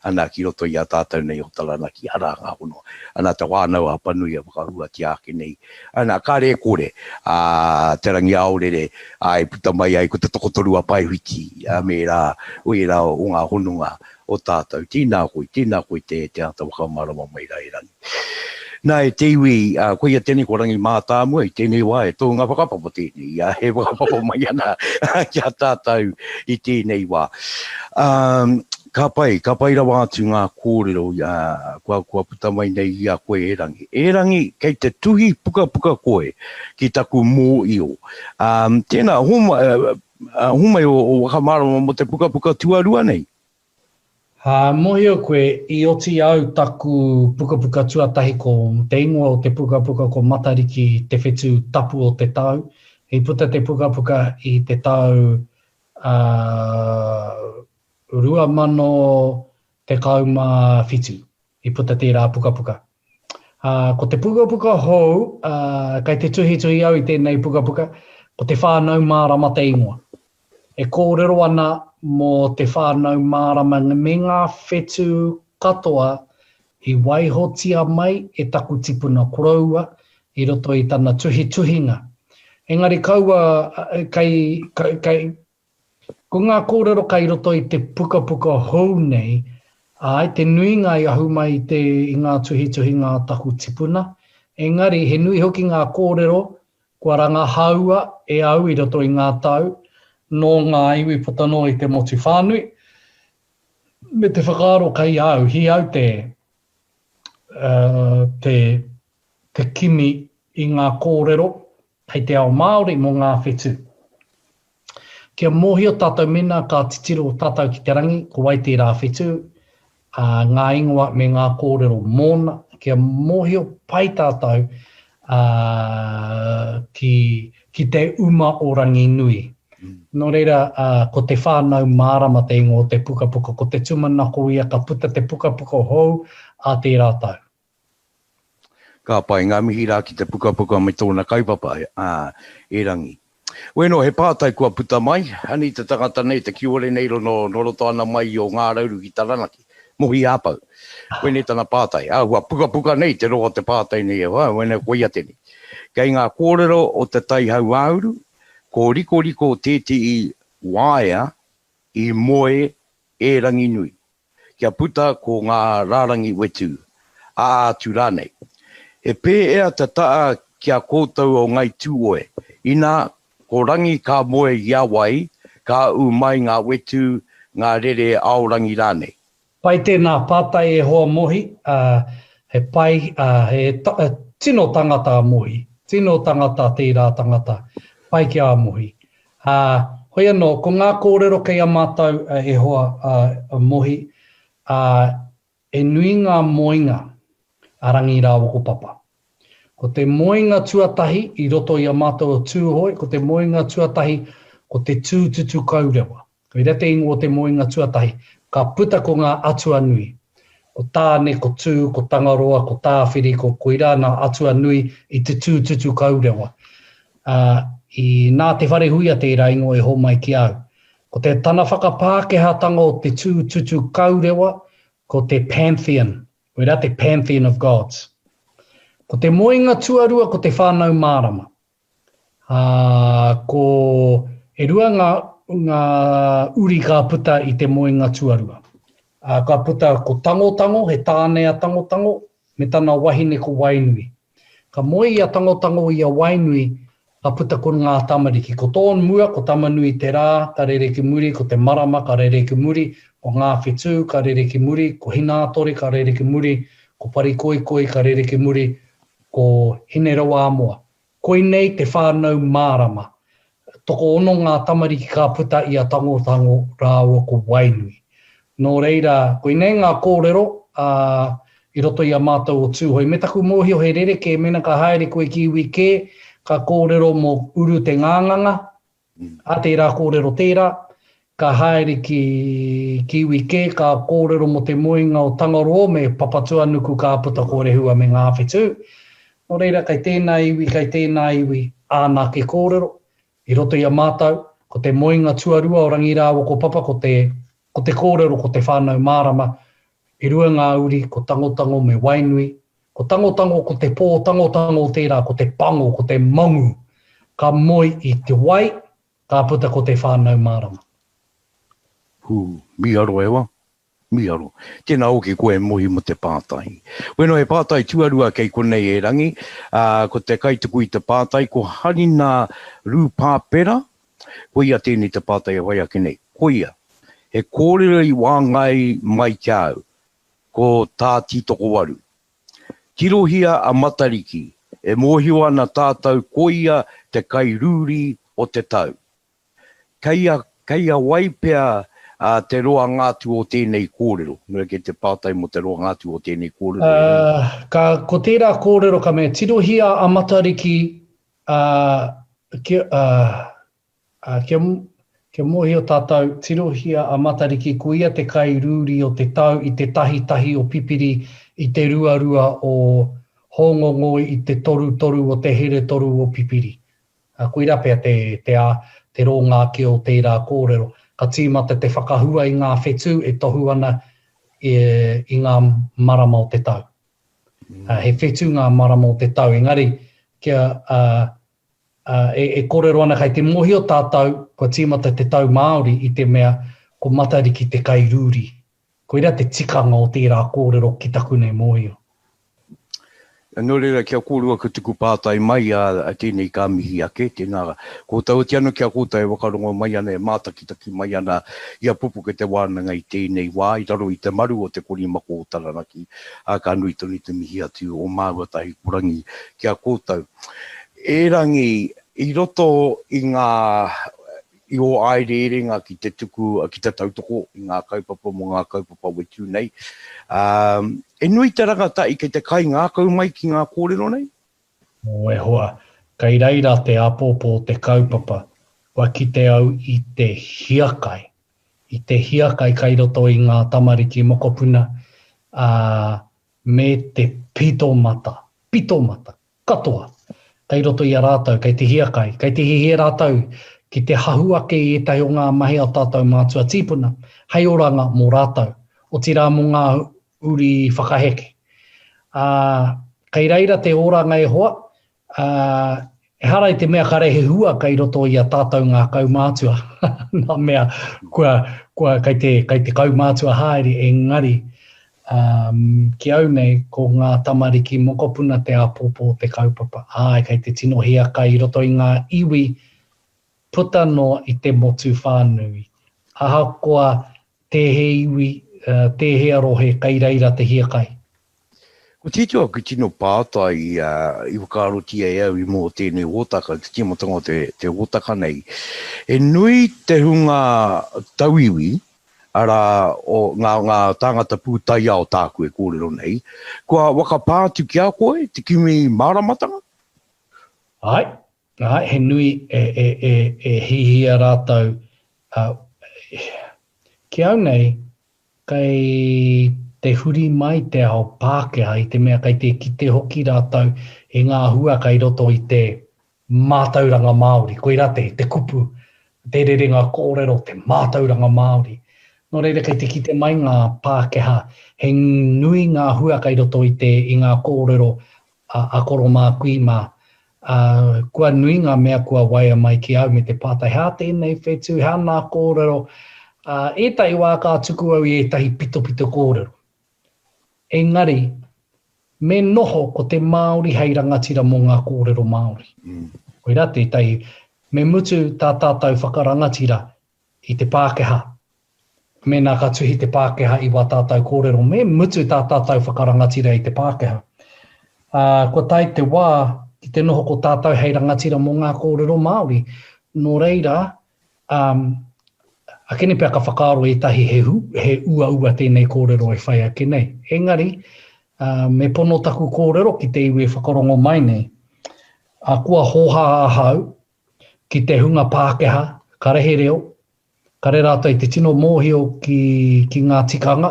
ana ki roto i a tātou nei o Taranaki, arā ngā hono, ana te whānau a Apanui e whakahuatia ake nei, ana kāre e kore, ā, Te Rangiaorere, ā, e puta mai ai ko te tokotoru a Paewhiti, ā, me ērā, o ērā o ngā hononga o tātou. Tēnā koe, tēnā koe te, te āta whakamārama mai rā e Rangi. Nā, e te iwi, ā, koia tēnei ko Rangi Mātāmua i tēnei wā, he tohunga whakapapa tēnei, ā, e whakapapa mai ana ki a tātou i tēnei wā. Ā, ka pai, ka pai rawa atu ngā kōrero, ā, kua, kua puta mai nei i a koe e Rangi. E Rangi, kei te tuhi pukapuka koe ki taku mōio. Ā, tēnā, hōmai, ā, hōmai o, o whakamārama mō te pukapuka tuarua nei. Ā, mōhio koe, i oti au taku pukapuka tuatahi ko te ingoa o te pukapuka ko Matariki te whetū tapu o te tau. I puta te pukapuka i te tau, ā, 2017 i puta tērā pukapuka. Ā, ko te pukapuka hou, ā, kei te tuhituhi au i tēnei pukapuka, ko Te Whānau Mārama te ingoa. E kōrero ana mō te whānau mārama me ngā whetū katoa i waihotia mai e taku tipuna koroua i roto i tana tuhituhinga. Engari kaua kei, kei, ko ngā kōrero kei roto i te pukapuka hou nei, āe, te nuinga i ahu mai i te, i ngā tuhituhinga a taku tipuna, engari he nui hoki ngā kōrero Kua rangahaua e au i roto i ngā tau, nō ngā iwi puta noa i te motu whānui, me te whakaaro kei a au, hi au te, te, te kimi i ngā kōrero hei te ao Māori mō ngā whetū. Kia mōhio tātou mēnā ka titiro tātou ki te rangi, ko wai tērā whetū, ā, ngā ingoa me ngā kōrero mōna, kia mōhio pai tātou, ā, ki, ki te uma o Ranginui. Nō reira, ā, ko Te Whānau Mārama te ingoa o te pukapuka, ko te tūmanako ia ka puta te pukapuka hou ā tērā tau. Ka pai, ngā mihi rā ki te pukapuka me tōna kaupapa, ā, e Rangi. Weno, he pātai kua puta mai, ani te tangata nei, te kiore nei rono, nō roto ana mai i o Ngārauru ki Taranaki, Mohi Āpau. Koinei tana pātai, ā, ua pukapuka nei te roa o te pātai nei e hoa, wena koia tēnei. Kei ngā kōrero o Te Tai Hauāuru, ko Rikoriko tētehi waea i moe e Ranginui. kia puta ko ngā rārangi whetū, ā atu rānei. He pēea te taa ki a koutou o Ngai Tūoe, inā, ko Rangi ka moe i a wai, ka ū mai ngā whetū, ngā rere aorangi rānei. Pai tēnā pātai e hoa Mohi, ā, he pai, ā, he tino tangata a Mohi, tino tangata tērā tangata, pai ki a Mohi. Ā, hoi anō, ko ngā kōrero kei a mātou e hoa, a Mohi, ā, e nui ngā moenga a Rangi rāua ko Papa. Ko te moenga tuatahi i roto i a mātou o Tūhoe, ko te moenga tuatahi ko te Tūtutukaurewa. Koira te ingoa o te moenga tuatahi. Ka puta ko ngā atua nui. Ko Tāne, ko Tū, ko Tangaroa, ko Tāwhiri, ko koirā ngā atua nui i te Tūtutukaurewa. Ā, i, nā Te Wharehuia tērā ingoa i homai ki a au. Ko te tana whakapākehātanga o te Tūtutukaurewa, ko te Pantheon. Koirā te Pantheon of Gods. Ko te moenga tuarua ko te Whānau Mārama. Ā, ko, e rua ngā, ngā uri ka puta i te moenga tuarua. Ā, ka puta ko Tangotango, he tāne a Tangotango, me tana wahine ko Wainui. Ka moe i a Tangotango i a Wainui, ka puta ko ngā tamariki. Ko tōn mua, ko Tamanui-te-rā, ka rere ki muri, ko te marama, ka rere ki muri, Ko Ngā Whetū ka rere ki muri, ko Hinātore ka rere ki muri, ko Parikoikoi ka rere ki muri, ko Hinerauāmoa. Koinei te whānau mārama. Tokoono ngā tamariki ka puta i a Tangotango rāua ko Wainui. Nō reira, koinei ngā kōrero, ā, i roto i a mātou o Tūhoe. Me taku mōhio he rerekē mēnā ka haere koe ki iwi kē, ka kōrero mō Uru te nganganga, ā, tērā kōrero tērā, ka haere ki, ki iwi kē, ka kōrero mō te moenga o Tangaroa me Papatuanuku ka puta ko Rehua me ngā whetū. Nō reira, kei tēnā iwi, kei tēnā iwi āna ake kōrero. I roto i a mātou, ko te moenga tuarua o Rangi rāua ko Papa ko te, ko te kōrero ko te whānau mārama, e rua ngā uri, ko Tangotango me Wainui. Ko Tangotango ko te pō tangotango tērā, ko te pango, ko te mangu. Ka moe i te wai, ka puta ko te whānau mārama. Hū, mīharo e wa. Mīharo. Tēnā hoki koe e Mohi mo te pātai. Bueno, he pātai tuarua kei konei e Rangi, ā, ko te kaituku i te pātai ko Harina Rūpāpera, koia tēnei te pātai e whai ake nei. Koia, he kōrero i wāngai mai ki a au, ko tā Tītokowaru. Tirohia a Matariki, e mōhio ana tātou koia te kairūri o te tau. Kei a, kei a wai pea te roanga atu o tēnei kōrero? Nō reira kei te pātai mō te roanga atu o tēnei kōrero e Rangi. Ka, ko tērā kōrero ka mea, tirohia a Matariki, ā, kia, ā, ā, kia, kia mōhio tātou, tirohia a Matariki, ko ia te kairūri o te tau i te tahitahi o Pipiri, i te ruarua o Hōngongoi, i te torutoru o te Heretoru o Pipiri. Koirā pea te, te, te rōnga ake o tērā kōrero. Ka tīmata te whakahua i ngā whetū e tohu ana i, i ngā marama o te tau. He whetū ngā marama o te tau, engari kia, uh, uh, e, e kōrero ana kei te mōhio tātou kua tīmata te tau Māori i te mea ko Matariki te kairūri. Koirā te tikanga o tērā kōrero ki taku nei mōhio. Nō reira, kia kōrua ka tuku pātai mai, ā, tēnei ka mihi ake, tēnā koutou. Oti anō ki a koutou e whakarongo mai ana, e mātakitaki mai ana i a Pupuke Te Wānanga i tēnei wā, i raro i te maru o te korimako o Taranaki, ā, ka nui tonu te mihi atu o māua tahi ko Rangi ki a koutou. Erangi, i roto i ngā i ō āereerenga ki te tuku, ki te tautoko i ngā kaupapa mō ngā kaupapa whetū nei. Ā, e nui te rangatahi kei te kaingākau mai ki ngā kōrero nei? Ō, e hoa, kei reira te āpōpō o te kaupapa, kua kite au i te hiakai, i te hiakai kai roto i ngā tamariki mokopuna, ā, me te pito mata, pito mata, katoa. Kei roto i a rātou, kei te hiakai, kei te hiahia rātou ki te hahu ake i ētahi o ngā mahi a tātou mātua tīpuna, hei oranga mō rātou, otirā mō ngā uri whakaheke. Ā, kei reira te oranga e hoa, ā, ehara i te mea kare he hua kei roto i a tātou ngā kaumātua, nā mea kua, kua, kei te, kei te kaumātua haere, engari, Um, ki au nei, ko ngā tamariki mokopuna te āpōpō o te kaupapa. Āe, kei te tino hiakai i roto i ngā iwi puta noa i te motu whānui. Ahakoa tēhea iwi, tēhea rohe, kei reira te hiakai. Ko tētehi aku tino pātai i whakaarotia e au i mua o tēnei hōtaka, te tīmatanga o te hōtaka nei, he nui te hunga tauiwi arā, o ngā, ngā tāngata pūtaiao tāku e kōrero nei, kua whakapā atu ki a koe te kimi māramatanga? Āe, āe, he nui e, e, e, e hihia rātou, ā, ki au nei, kei te huri mai te ao Pākehā i te mea kei te kite hoki rātou i ngā hua kei roto i te mātauranga Māori, koirā te, te kupu, te rerenga kōrero, te mātauranga Māori. Nō reira kei te kite mai ngā Pākehā, he nui ngā hua kei roto i te, i ngā kōrero a, a koro mā, kui mā. Ā, kua nui ngā mea kua waea mai ki au me te pātai, hea tēnei whetū, hea nā kōrero? Ā, ētahi wā ka tuku au i ētahi pitopito kōrero. Engari, me noho ko te Māori hei rangatira mō ngā kōrero Māori. Koirā tētahi, me mutu tā tātou whakarangatira i te Pākehā. Mēnā ka tuhi te Pākehā i wā tātou kōrero, me mutu tā tātou whakarangatira i te Pākehā. Ā, kua tae te wā ki te noho ko tātou hei rangatira mō ngā kōrero Māori. Nō reira, ā, akene pea ka whakaaro ētahi he, he uaua tēnei kōrero e whai ake nei. Engari, ā, me pono taku kōrero ki te iwi e whakarongo mai nei. Ā, kua hōhā ahau ki te hunga Pākehā, kare he reo, Kare rātou i te tino mōhio ki, ki ngā tikanga,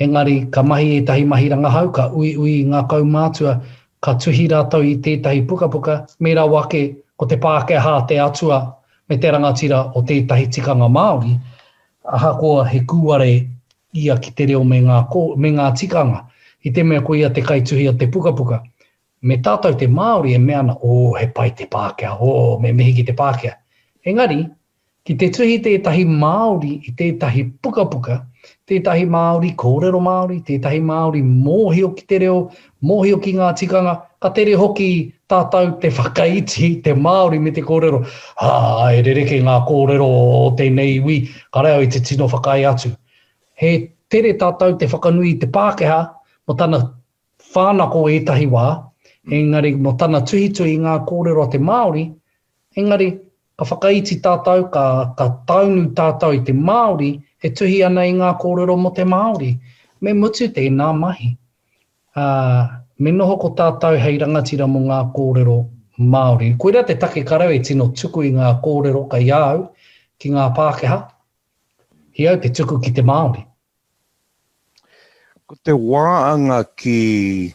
engari ka mahi ētahi mahi rangahau, ka uiui i ngā kaumātua, ka tuhi rātou i tētahi pukapuka, me rawa ake ko te Pākehā te atua me te rangatira o tētahi tikanga Māori, ahakoa he kūare ia ki te reo me ngā, me ngā tikanga, i te mea ko ia te kaituhi o te pukapuka. Me tātou te Māori e mea ana, oh, he pai te Pākehā, oh, me mihi ki te Pākehā. Engari, Ki te tuhi tētahi Māori i tētahi pukapuka, tētahi Māori kōrero Māori, tētahi Māori mōhio ki te reo, mōhio ki ngā tikanga, ka tere hoki tātou te whakaiti i te Māori me te kōrero, ā, e rerekē ngā kōrero o tēnei iwi, kare au i te tino whakaae atu. He tere tātou te whakanui i te Pākehā mō tana whānako ētahi wā, engari mō tana tuhituhi i ngā kōrero a te Māori, engari ka whakaiti tātou, ka, ka taunu tātou i te Māori e tuhi ana i ngā kōrero mō te Māori. Me mutu tēnā mahi. Ā, me noho ko tātou hei rangatira mō ngā kōrero Māori. Koirā te take ka rau e tino tuku i ngā kōrero kei a au ki ngā Pākehā, i au te tuku ki te Māori. Ko te wāanga ki,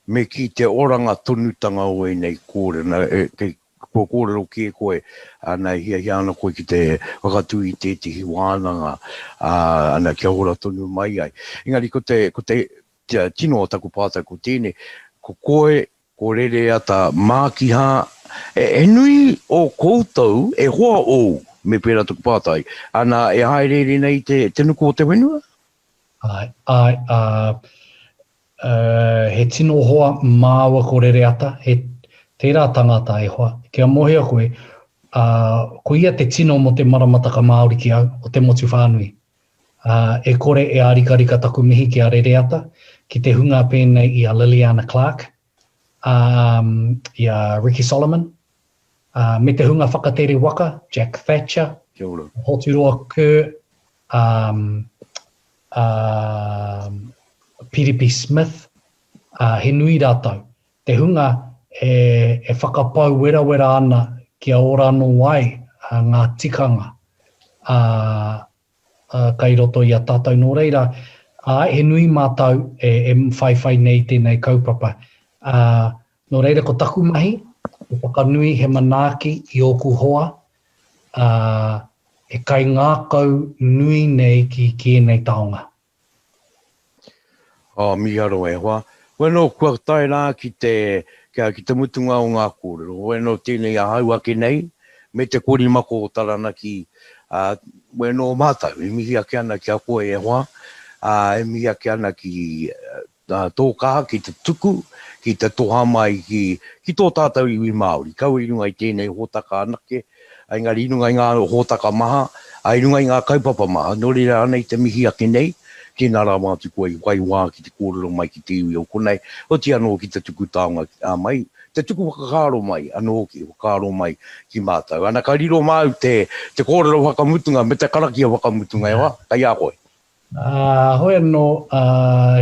me kī te oranga tonutanga o ēnei kōrero, na, e, kei, kua kōrero kē koe, ana, e hiahia ana koe ki te whakatū i tētehi wānanga, ā, ana, kia ora tonu mai ai. Engari ko te, ko te, tino o taku pātai ko tēnei, ko koe Ko Rereata Mākiha, He nui o koutou e hoa ōu, me pērā taku pātai, ana, e hāereere nei te, te nuku o te whenua? Āe, āe, ā, ā, he tino hoa māua ko Rereata, he, tērā tangata e hoa, kia mōhio koe, ā, ko ia te tino mō te maramataka Māori ki au, o te motu whānui. Ā, e kore e ārikarika taku mihi ki a Rereata, ki te hunga pēnei i a Liliana Clark, ā, i a Ricky Solomon, ā, me te hunga whakatere waka, Jack Thatcher, Kia ora. Hoturoa Kerr, ā, ā, Piripi Smith, ā, he nui rātou. Te hunga e, e whakapau werawera ana kia ora anō ai ngā tikanga, ā, kai roto i a tātou. Nō reira, āe, he nui mātou e, e whaiwhai nei i tēnei kaupapa. Ā, nō reira, ko taku mahi, he whakanui, he manaaki i ōku hoa, ā, e kaingākau nui nei ki, ki ēnei taonga. Oh, mīharo e hoa. Bueno, kua tae rā ki te, kia, ki te mutunga o ngā kōrero. Bueno, tēnei ahau ake nei, me te korimako o Taranaki, ā, bueno mātou, e mihi ake ana ki a koe e hoa, ā, e mihi ake ana ki tō kaha ki te tuku, ki te toha mai ki, ki tō tātou iwi Māori. Kaua i runga i tēnei hōtaka anake, Engari i runga i ngā hōtaka maha, ā, i runga i ngā kaupapa maha, nō reira anei te mihi ake nei, tēnā rawa atu koe i whai wā ki te kōrero mai ki te iwi o konei, oti anō ki te tuku taonga mai, te tuku whakaaro mai anō hoki, whakaaro mai ki mātou. Ana ka riro māu te, te kōrero whakamutunga me te karakia whakamutunga e hoa, kei a koe. Ā, hoi anō, ā,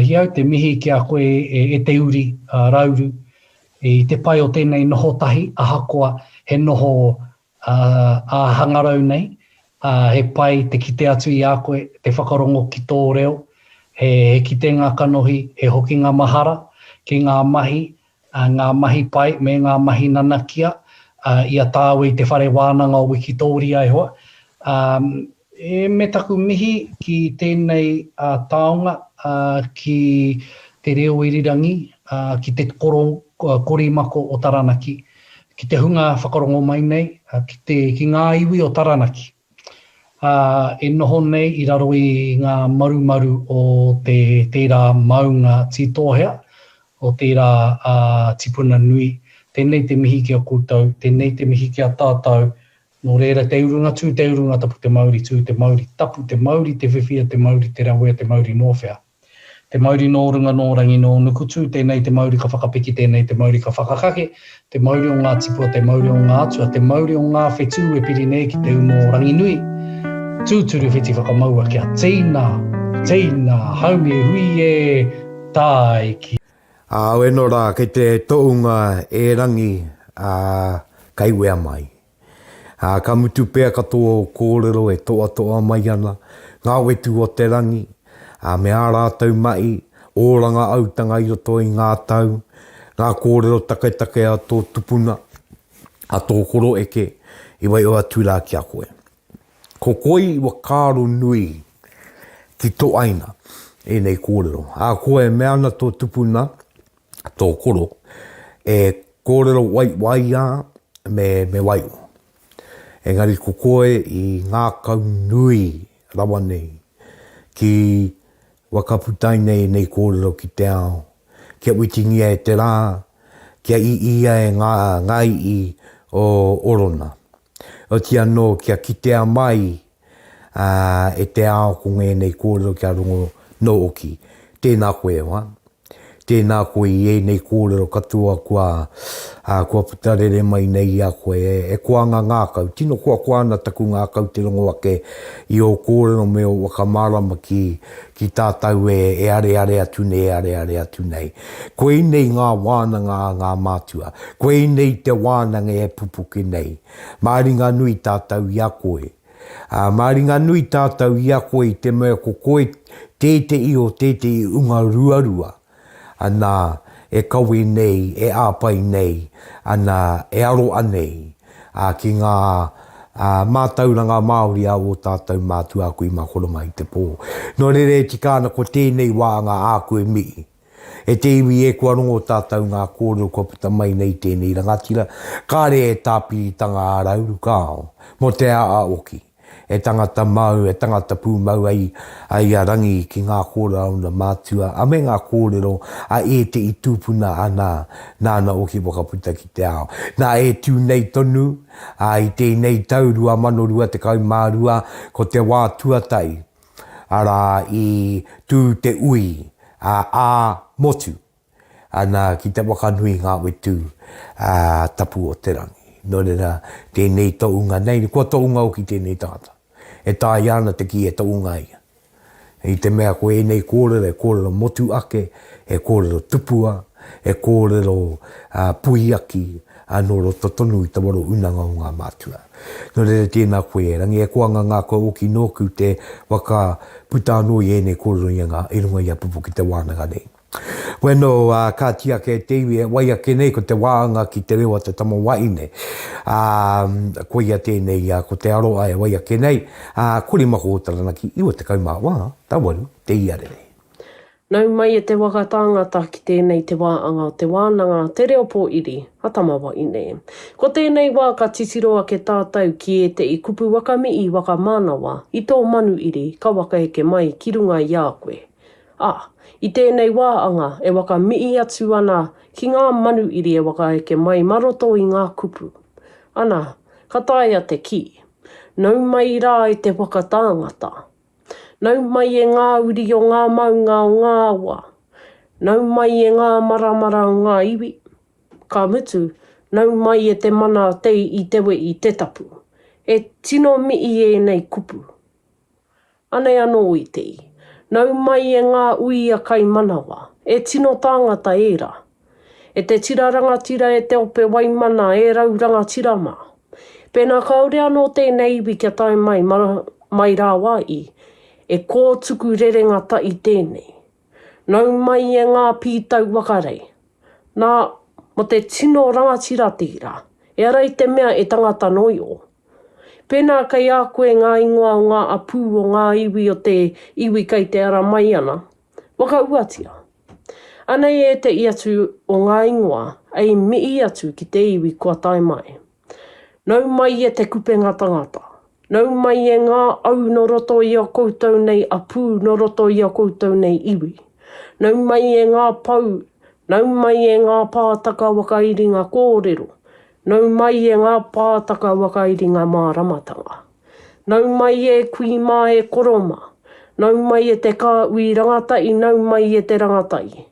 i au te mihi ki a koe e, e te uri, a Rauru, i te pai o tēnei noho tahi, ahakoa he noho, ā, ā-hangarau nei, ā, he pai te kite atu i a koe, te whakarongo ki tō reo, he, he kitenga kanohi, he hokinga mahara ki ngā mahi, ā, ngā mahi pai me ngā mahi nanakia, ā, i a tāua i te whare wānanga o Wikitōria e hoa. Ā, e, me taku mihi ki tēnei ā, taonga, ā, ki te reo irirangi, ā, ki te koro, korimako o Taranaki, ki te hunga whakarongo mai nei, ā, ki te, ki ngā iwi o Taranaki. Ā, e noho nei i raro i ngā marumaru o te, tērā maunga tītōhea, o tērā ā, tipuna nui. Tēnei te mihi ki a koutou, tēnei te mihi ki a tātou, Nō reira, te urunga tū, te urunga tapu, te mauri tū, te mauri tapu, te mauri te whiwhia, te mauri te rawea, te mauri nō whea. Te mauri nō runga, nō rangi, nō nuku tū, tēnei te mauri ka whakapiki, tēnei te mauri ka whakakake, te mauri o ngā tipua, te mauri o ngā atua, te mauri o ngā whetū e piri nei ki te umu o Ranginui. Tūturu whiti whakamaua kia tīna, tīna, haumi e hui e, tāiki. Āweno rā, kei te tounga e Rangi, ā, kei wea mai. Ā, ka mutu pea katoa ō kōrero e toatoa mai ana, ngā whetū o te rangi, ā, me ā rātou mahi oranga autanga i roto i ngā tau, ngā kōrero taketake a tō tupuna, a tō koroeke i waiho atu rā ki a koe. Ko koe i whakaaro nui ki tō aina ēnei kōrero. Ā, koe e mea ana tō tupuna, tō koro, e kōrero waiwaiā me, me waio. Engari ko koe i ngākau nui rawa nei ki wakaputai nei nei kōrero ki te ao, kia witingia e te rā, kia iia e ngā, ngā ii o Orona. Oti anō kia kitea mai ā, e te ao ko ngēnei kōrero kia rongo nōki. Tēnā koe e hoa. Tēnā koe i ēnei kōrero katoa kua, ā, kua puta rere mai nei i a koe. E, e koa ngā ngākau. Tino koakoa ana taku ngākau te rongo ake i ō kōrero me ō whakamārama ki, ki tātou e, e areare atu nei, e areare atu nei. Koinei ngā wānanga a ngā mātua. Koinei te wānanga e pupuke nei. Māringanui tātou i a koe. Ā, māringanui tātou i a koe i te mea ko koe tētehi o tētehi unga ruarua, ana, e kawe nei, e āpai nei, ana, e aroa nei, ā, ki ngā, ā, mātauranga Māori a ō tātou mātua a kui mā koro mā i te pō. Nō reira e tika ana ko tēnei wā ngā āku e mihi. E te iwi e kua rongo tātou ngā kōrero kua puta mai nei tēnei rangatira, kāre e tāpiritanga a Rauru kāo, mō te aa oki. E tangata mau, e tangata pūmau ai ai a Rangi ki ngā kōrero a ōna mātua, a me ngā kōrero a ētehi tūpuna ana nāna oki whakaputa ki te ao. Nā e tū nei tonu, ā, i tēnei tau 2022, ko te wā tuatahi arā, i tū te ui ā motu ana ki te wakanui ngā whetū tapu o te rangi. Nō reira, tēnei tohunga nei, kua tohunga hoki tēnei tangata. E taea ana te kī he tohunga ia. I te mea ko ēnei kōrero he kōrero motu ake, he kōrero tupua, he kōrero puiaki nō roto tonu i te waro unanga o ngā mātua. Nō reira tēnā koe e Rangi, e koa ngā ngākau oki nōku te waka puta anō i ēnei kōrero i ngā, i runga i a Pupuki te wānanga nei. Bueno, ā, kāti ake e te iwi e wai ake nei ko te wāanga ki te reo a te tama wahine. Ā, koia tēnei, ā, ko te aroha e wai ake nei, ā, kore mako o Taranaki 94, tawaru te iarere. Nau mai e te waka tāngata ki tēnei te wā anga o te wānanga, te reo pōiri, a Tamawaine. Ko tēnei wā ka titiro ake tātou ki ēte'i kupu waka mi'i waka mānawa i tō manuiri ka wakaeke mai ki runga i a koe. Ā, i tēnei wā anga e waka mi'i atu ana ki ngā manuiri e wakaeke mai ma roto i ngā kupu. Ana, ka taea te kī, Nau mai rā e te waka tāngata. Nau mai e ngā uri o ngā maunga o ngā awa. Nau mai e ngā maramara o ngā iwi. Ka mutu, nau mai e te mana te i te we'i te tapu. E tino mi'i ēnei kupu. Anei anō i te i. Nau mai e ngā uia kaimanawa, e tino tāngata ērā. E te tira rangatira e te ope waimana e rau rangatira mā. Pēnā kāore anō tēnei iwi kia tae mai mai rāwā i, e kōtuku rerenga taʻi tēnei. Nau mai e ngā pītau wakarei. Nā, mo te tino rangatira tērā, ehara i te mea e tangata noio. Pēnā kei a koe ngā ingoa o ngā apū o ngā iwi o te iwi kei te ara mai ana, whakauatia. Anei ēteʻi atu o ngā ingoa ei mihi atu ki te iwi kua tae mai. Nau mai e te kupenga tangata. Nau mai e ngā au no roto i a koutou nei apū no roto i a koutou nei iwi. Nau mai e ngā pou, nau mai e ngā pātaka whakairinga kōrero. Nau mai e ngā pātaka whakairinga māramatanga. Nau mai e kui mā e koro mā. Nau mai e te kāhui rangatahi nau mai e te rangatahi.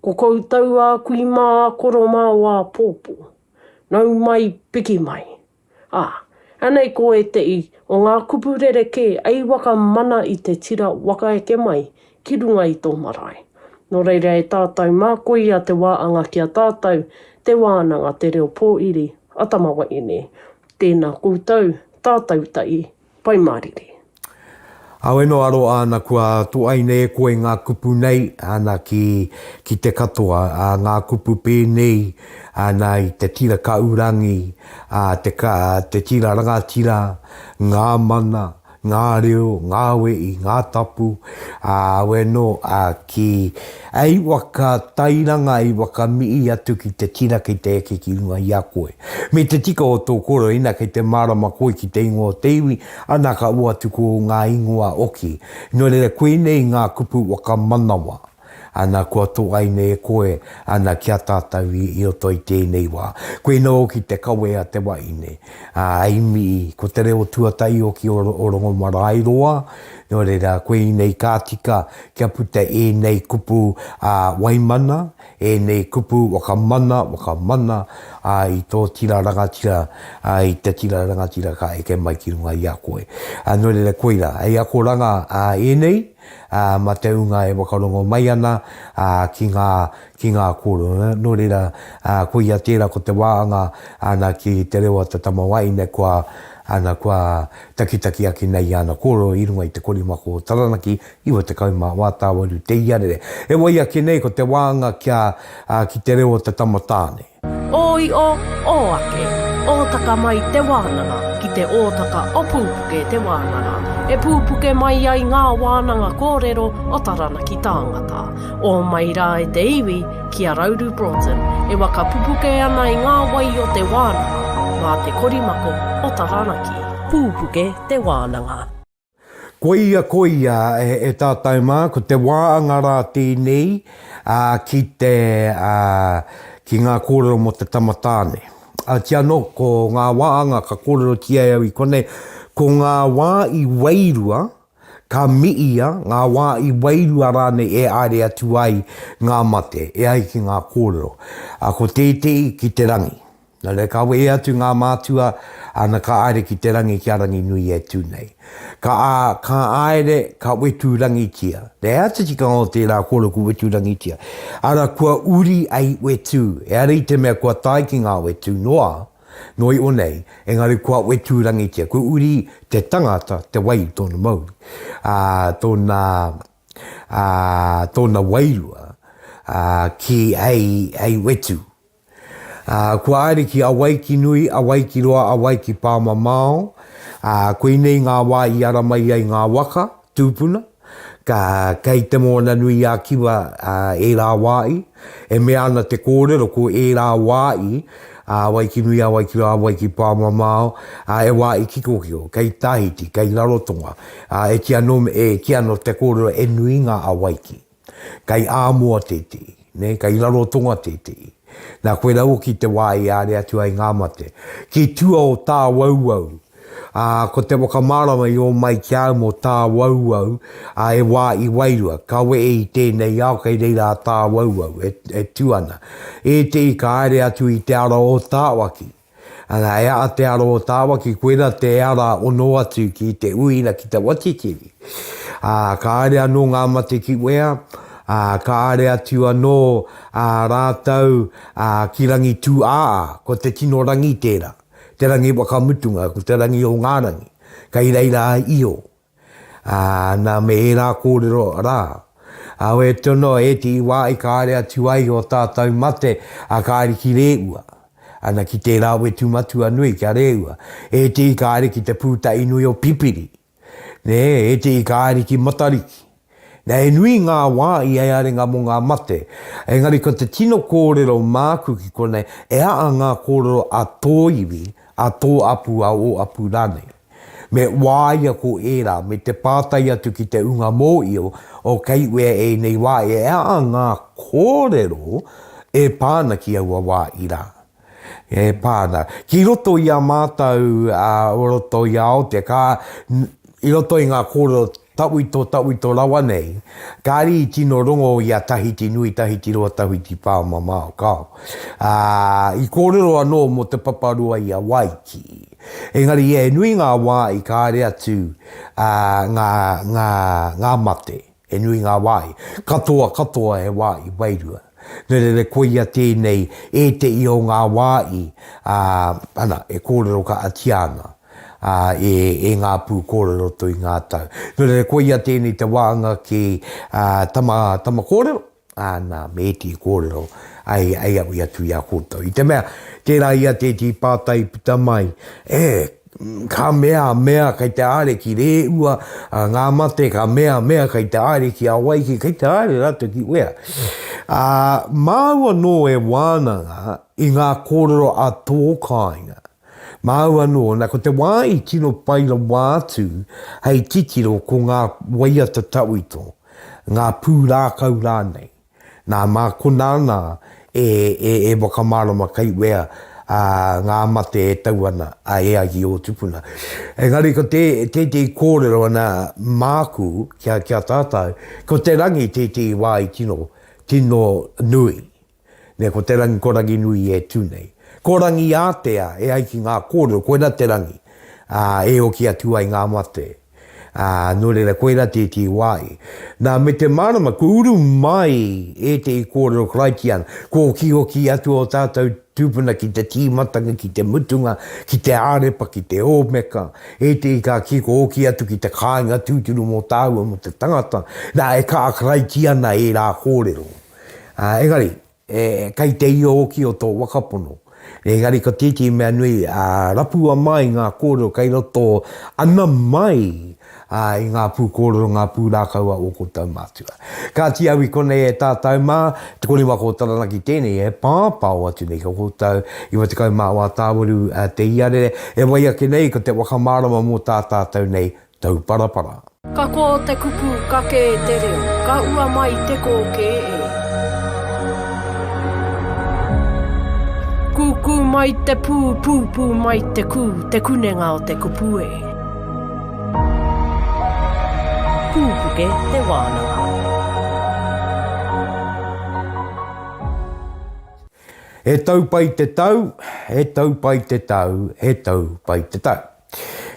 Ko koutou ā kui mā ā koro mā o āpōpō. Nau mai piki mai. Ā, anei ko ētehi o ngā kupu rerekē ei waka mana i te tira waka eke mai ki runga i tō marae. Nō reira e tātou mā koia te wā anga ki a tātou te wānanga te reo pōiri a Tamawaine. Tēnā koutou, tātou tahi, Pai mārire. Awe no aro ana kua toaina e koe nga kupu nei ana ki ki te katoa a nga kupu penei ana i te tira kaurangi a te ka te tira rangatira nga mana nga reo nga wei nga tapu a awe no a ki ei waka tairanga i wakamii atu ki te tira ki te eke ki runga i a koe. Me te tika o tō koro ina kei te mārama koe ki te ingoa o te iwi, ana ka ua atu ko ngā ingoa oki. Nō reira koinei ngā kupu whakamanawa, ana kua toaina e koe, ana ki a tātou i roto i tēnei wā. Koinā hoki te kawe a te wahine, a Aimii, ko te reo tuatahi hoki o Rongomaraeroa, nō reira koinei ka tika kia puta ēnei kupu a Waimana, ēnei kupu whakamana, whakamana, ā, i tō tira rangatira, ā, i te tira rangatira ka eke mai ki runga i a koe. Ā, nō reira, koirā, hei akoranga, ā, ēnei, ā, mā te ūnga e whakarongo mai ana, ā, ki ngā, ki ngā kōrero. Nō reira, ā, koia tērā ko te wāanga, ana, ki te reo a te tamawaine kua, ana, kua takitaki ake nei i āna kōrero i runga i te korimako o Taranaki, 94 tāwaru te iarere. E wai ake nei ko te wānga kia, ā, ki te reo o te tama tāne. Ō io, ō ake, ōtaka mai te wānanga ki te ōtaka o Pūpuke te wānanga, e pūpuke mai ai ngā wānanga kōrero o Taranaki tāngata. Ō mai rā e te iwi ki a Rauru Broughton e waka pupuke ana i ngā wai o te wānanga mā te korimako o Taranaki. Pūpuke te wānanga. Koia, koia, e tātou mā, ko te wāanga rā tēnei ki te, ki ngā kōrero mō te tama tāne. Oti anō, ko ngā wāanga ka kōrerotia e au i konei, ko ngā wā i wairua, ka miia, ngā wā i wairua rānei e haere atu ai ngā mate, e ai ki ngā kōrero. Ko tētehi ki te rangi. Nā reira, ka wehe atu ngā mātua, ana ka haere ki te rangi ki a Ranginui e tū nei. Ka, ā, ka haere, ka wetūrangitia. He aha te tikanga o tērā kōrero ko wetūrangitia? Arā, kua uri ai wetū. Ehara i te mea kua tae ki ngā wetū noa, noa iho nei, engari kua wetūrangitia. Kua uri te tangata, te wai i tōna mauri, ā, tōna, ā, tōna wairua, ā, ki hei, hei wetū. Ā, kua haere ki Awaikinui, Awaikiroa, Awaikipāmamao, ā, koinei ngā wā i ara mai ai ngā waka, tūpuna, ka, kei Te Moananui-a-Kiwa, ā, ērā wā i. E mea ana te kōrero ko ērā wā i, ā, Awaikinui, Awaikiroa, Awaikipāmamao, ā, e wā i kikokiko, kei Tahiti, kei Rarotonga, ā, e kī anō, e kī anō te kōrero e nui ngā Awaiki. Kei Āmoa tētehi, nē, kei Rarotonga tētehi. Nā, koirā hoki te wā i āre atu ai ngā mate. Ki tua o Tāwauwau, ā, ko te whakamārama i ō mai ki a au mō Tāwauwau, ā, e wā i wairua, ka wehe i tēnei ao kei reira a Tāwauwau e, e tū ana. Ētehi ka haere atu i te ara o Tāwaki, Ana, e a te ara o Tāwaki, koira te ara ono atu ki te uira ki te watikiri. Ā, ka haere anō ngā mate ki wea, ā, ka haere atu anō ā rātou ā, ki Rangitūāā, ko te tino rangi tērā, te rangi whakamutunga, ko te rangi o ngā rangi, kei reira a Io. Ā, nā, me ērā kōrero rā. Auē tono, e te iwa i ka haere atu ai ō tātou mate, ā, ka haere ki Rēua. Ana, ki tērā whetū matua nui, ki a Rēua. E te i ka haere ki te pūtahi nui o Pipiri. Nē, e te i ka haere ki Matariki. Nā, he nui ngā wā i haerenga mō ngā mate. Engari ko te tino kōrero māku ki konei, e aha ngā kōrero a tō iwi, a tō apu, a ō apu rānei. Me wāia ko ērā, me te pātai atu ki te unga mōio o kei wea ēnei wā, e aha ngā kōrero e pā ana ki aua wā i rā. E pā ana. Ki roto i a mātou o roto i a Aotea, ka, i roto i ngā kōrero tawhito, tawhito rawa nei, kāre i tino rongo i a Tahiti nui, Tahiti roa, Tahiti pāmamao, kāo. Ā, i kōrero anō mō te paparua i a Waiki. Engari e nui ngā wā i kāre atu ā, ngā, ngā, ngā mate. He nui ngā wāhi. Katoa, katoa he wāhi wairua. Nō reira, koia tēnei ētehi o ngā wāhi, ā, ana, e kōrero kaatia ana, ā, e, e ngā pū kōrero roto i ngā tau. Nō reira, koia tēnei te wāhanga ki, ā, tama, tama kōrero, āna, me ētehi kōrero ai, ai au i atu i a koutou. I te mea, tērā ia tētehi pātai i puta mai, e, ka mea, mea kei te haere ki Rēua, ngā mate, ka mea, mea kei te haere ki Hawaiki, kei te haere rātou ki wea. Ā, māu anō e wānanga i ngā kōrero a tō kāinga. Māu anō, nā, ko te wā i tino pai rawa atu hei titiro ko ngā waiata tawhito, ngā pūrākau rānei. Nā, mā konā nā e, e, e whakamārama kei wea ā, ngā mate e tau ana a e ai ki ō tupuna. Engari ko te, tētehi kōrero ana māku kia, kia tātou, ko te rangi tētehi wā i tino, tino nui. Nē, ko te rangi, ko Ranginui e tū nei. Ko Rangiātea, e ai ki ngā kōrero, koirā te rangi, ā, e oki atu ai ngā mate. Ā, nō reira, koirā tētehi wāhi. Nā, me te mārama, kua uru mai ētehi kōrero Karaitiana, kua okioki atu ō tātou tūpuna ki te tīmatanga, ki te mutunga, ki te ārepa, ki te ōmeka. Ētehi ka kī, kua oki atu ki te kāinga tūturu mō tāua, mō te tangata. Nā, e kaha Karaitiana ērā kōrero. Ā, engari, e, kei te io hoki o tō whakapono. Engari ko tētehi mea nui, ā, rapua mai ngā kōrero kei roto ana mai, ā, i ngā pūkōrero, ngā pūrākau a ō koutou mātua. Kāti au i konei e tātou mā, Te Koriwaka o Taranaki tēnei e pāpao atu nei ki a koutou, 94 tāwaru te iarere, e wai ake nei ko te whakamārama mō tā tātou nei tauparapara. Ka kō te kupu, ka kē te reo, ka ua mai te kōkē e. Kūkū mai te pū, pūpū mai te kū, te kunenga o te kupu e. Pūpuke te wānanga. He tau pai te tau, he tau pai te tau, he tau pai te tau.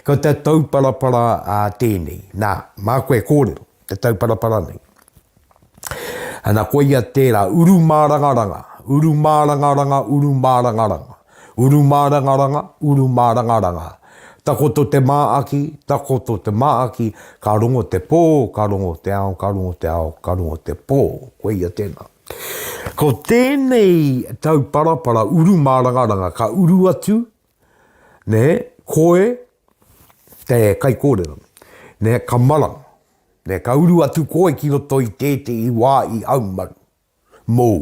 Ko te tauparapara a tēnei. Nā, mā koe kōrero, te tauparapara nei. Ana, koia tērā, uru mārangaranga, uru mārangaranga, uru mārangaranga, uru mārangaranga, uru mārangaranga. Takoto te māaki, takoto te māaki, ka rongo te pō, ka rongo te ao, ka rongo te ao, ka rongo te pō. Koia tēnā. Ko tēnei tauparapara uru mārangaranga ka uru atu, nē, koe te kaikōrero, nē, ka maranga, nē, ka uru atu koe ki roto i tētehi wā i haumaru mōu,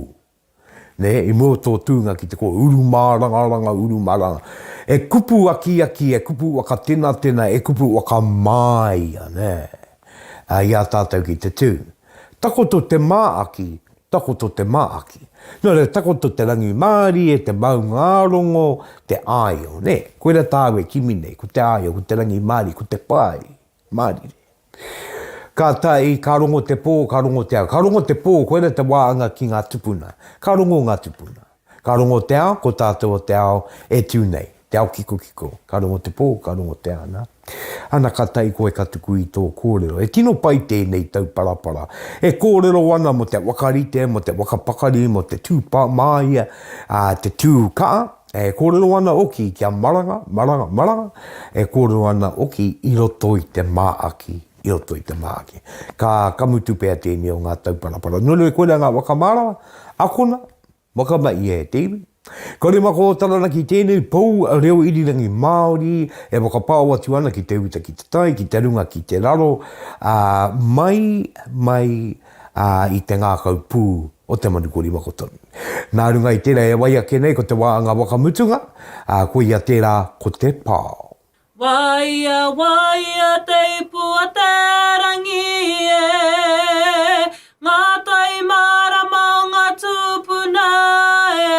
nē, i mua o tō tūnga ki te kōrero, uru mārangaranga, uru mārangaranga. E kupu akiaki, e kupu whakatenatena, e kupu whakamāia, nē, i a tātou ki te tū. Takoto te māaki, takoto te māaki. Nō reira, takoto te rangimārie, te maungārongo, te āio, nē? Koirā tāu e kimi nei, ko te āio, ko te rangimārie, ko te pae mārire. Ka tae, ka rongo te pō, ka rongo te ao. Ka rongo te pō, koirā te wā anga ki ngā tupuna. Ka rongo ngā tupuna. Ka rongo te ao, ko tātou o te ao e tū nei, te ao kikokiko. Ka rongo te pō, ka rongo te ana. Ana ka tae koe ka tuku i tō kōrero. E tino pai tēnei tauparapara. E kōrero ana mō te wakarite, mō te wakapakari, mō te tū māia, ā, te tū kaha. E kōrero ana oki kia maranga, maranga, maranga. E kōrero ana oki i roto i te māaki, i roto i te māaki. Ka, ka mutu pea tēnei o ngā tauparapara. Nō reira, koirā ngā whakamārama, akona, Whakamahi e te iwi. Ko Rimako o Taranaki tēnei pou reo irirangi Māori e whakapao atu ana ki te uta ki te tai, ki te runga ki te raro, ā, mai, mai, ā, i te ngākau pū o te manu ko Rimako tonu. Nā runga i tērā e wai ake nei ko te wā anga whakamutunga, ā, koia tērā ko te pao. Waia, waia te ipu o te rangi e, Ngā tai mārama o ngā tūpuna e.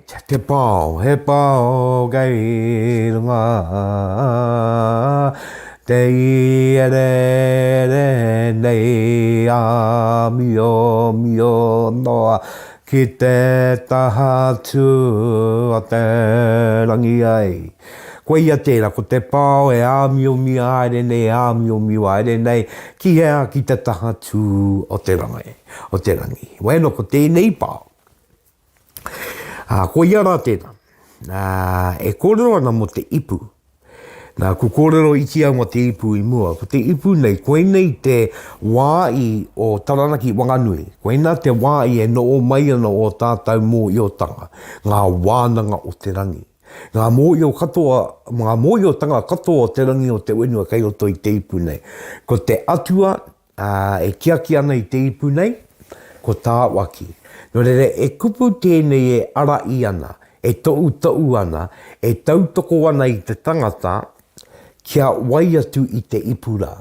Te pao, he pao kei runga te ierere nei āmiomio noa ki te taha tū o te rangi ai. Koia tērā, ko te pao e āmiomia haere nei, e āmiomio haere nei, ki hea ki te taha tū o te rangi, o te rangi. Bueno, ko tēnei pao, Ā, koia rā tēnā. Nā, e kōrero ana mō te ipu. Nā, ku kōrero iti au mō te ipu i mua. Ko te ipu nei, koinei te wā i o Taranaki Wanganui. Koinā te wā i e noho mai ana o tātou mōhiotanga, ngā wānanga o te rangi. Ngā mōhio katoa, ngā mōhiotanga katoa o te rangi o te whenua kei roto i te ipu nei. Ko te atua, Ā, e tiaki ana i te ipu nei, ko Tāwaki. Nō reira, e kupu tēnei e ara'i ana, e toʻutoʻu ana, e tautoko ana i te tangata kia wai atu i te ipu rā.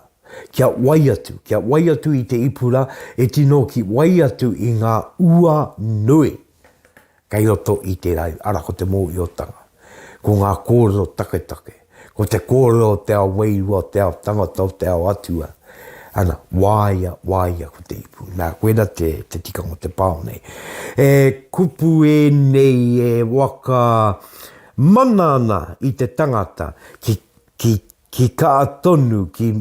Kia wai atu, kia wai atu i te ipu rā, e tino ki wai atu i ngā ua nui. Kei roto i tērā ara ko te mōhiotanga, ko ngā kōrero taketake, ko te kōrero o te ao wairua, o te ao tangata, o te ao atua, ana, wāia, wāia ko te ipu. Nā, koirā te, te tikanga o te pao nei. E kupu ēnei e waka mana ana i te tangata ki, ki, Ki kaha tonu, ki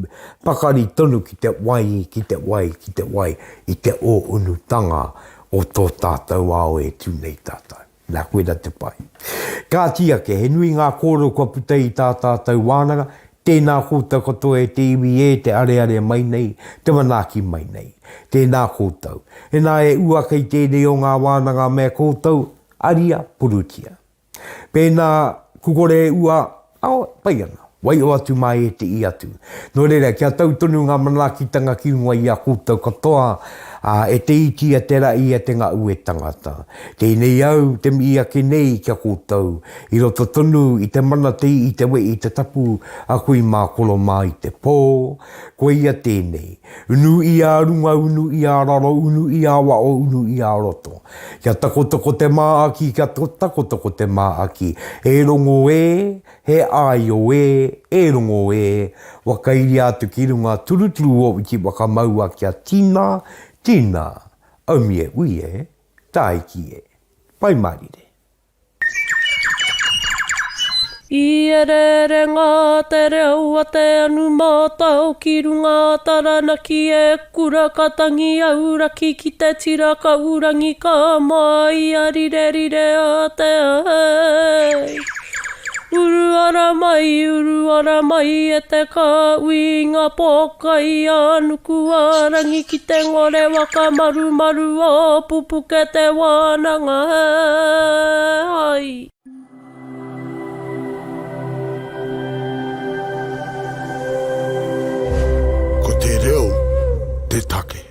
pakari tonu ki te wai, ki te wai, ki te wai i te ōunutanga o tō tātou ao e tū nei tātou. Nā, koirā te pai. Kāti ake, he nui ngā kōrero kua puta i tā tātou wānanga, tēnā koutou katoa e te iwi e te areare mai nei, te manaaki mai nei. Tēnā koutou. Inā e ua kei tēnei o ngā wānanga me koutou, aria, purutia. Pēnā, kukore e ua, ao, pai ana. Waiho atu mā ētehi atu. Nō reira, kia tau tonu ngā manaakitanga ki runga i a koutou katoa, ā, e te iti, e te rahi, e te ngau, e tangata. Tēnei au te mihi ake nei ki a koutou, i roto tonu i te mana te i te wehi te tapu a kui mā koro mā i te pō, koia tēnei. Unu i a runga, unu i a raro, unu i a waho, unu i a roto. Kia takoto ko te māaki, kia takoto ko te māaki. E rongo e, he āio e, e rongo e, Whakairia atu ki runga turuturu o wiki whakamaua kia tina, tina, aumie ui e, tāiki e. Pai mārire. I ereere ngā te reo a te anu mātao ki runga a Taranaki e kura ka tangi auraki ki te tira ka urangi ka māia rirerire a te ai. Uru ara mai, uru ara mai e te kāhui i ngā pōkai a nuku a rangi ki te ngore waka marumaru o Pupuke te wānanga ai. Ko te reo te take.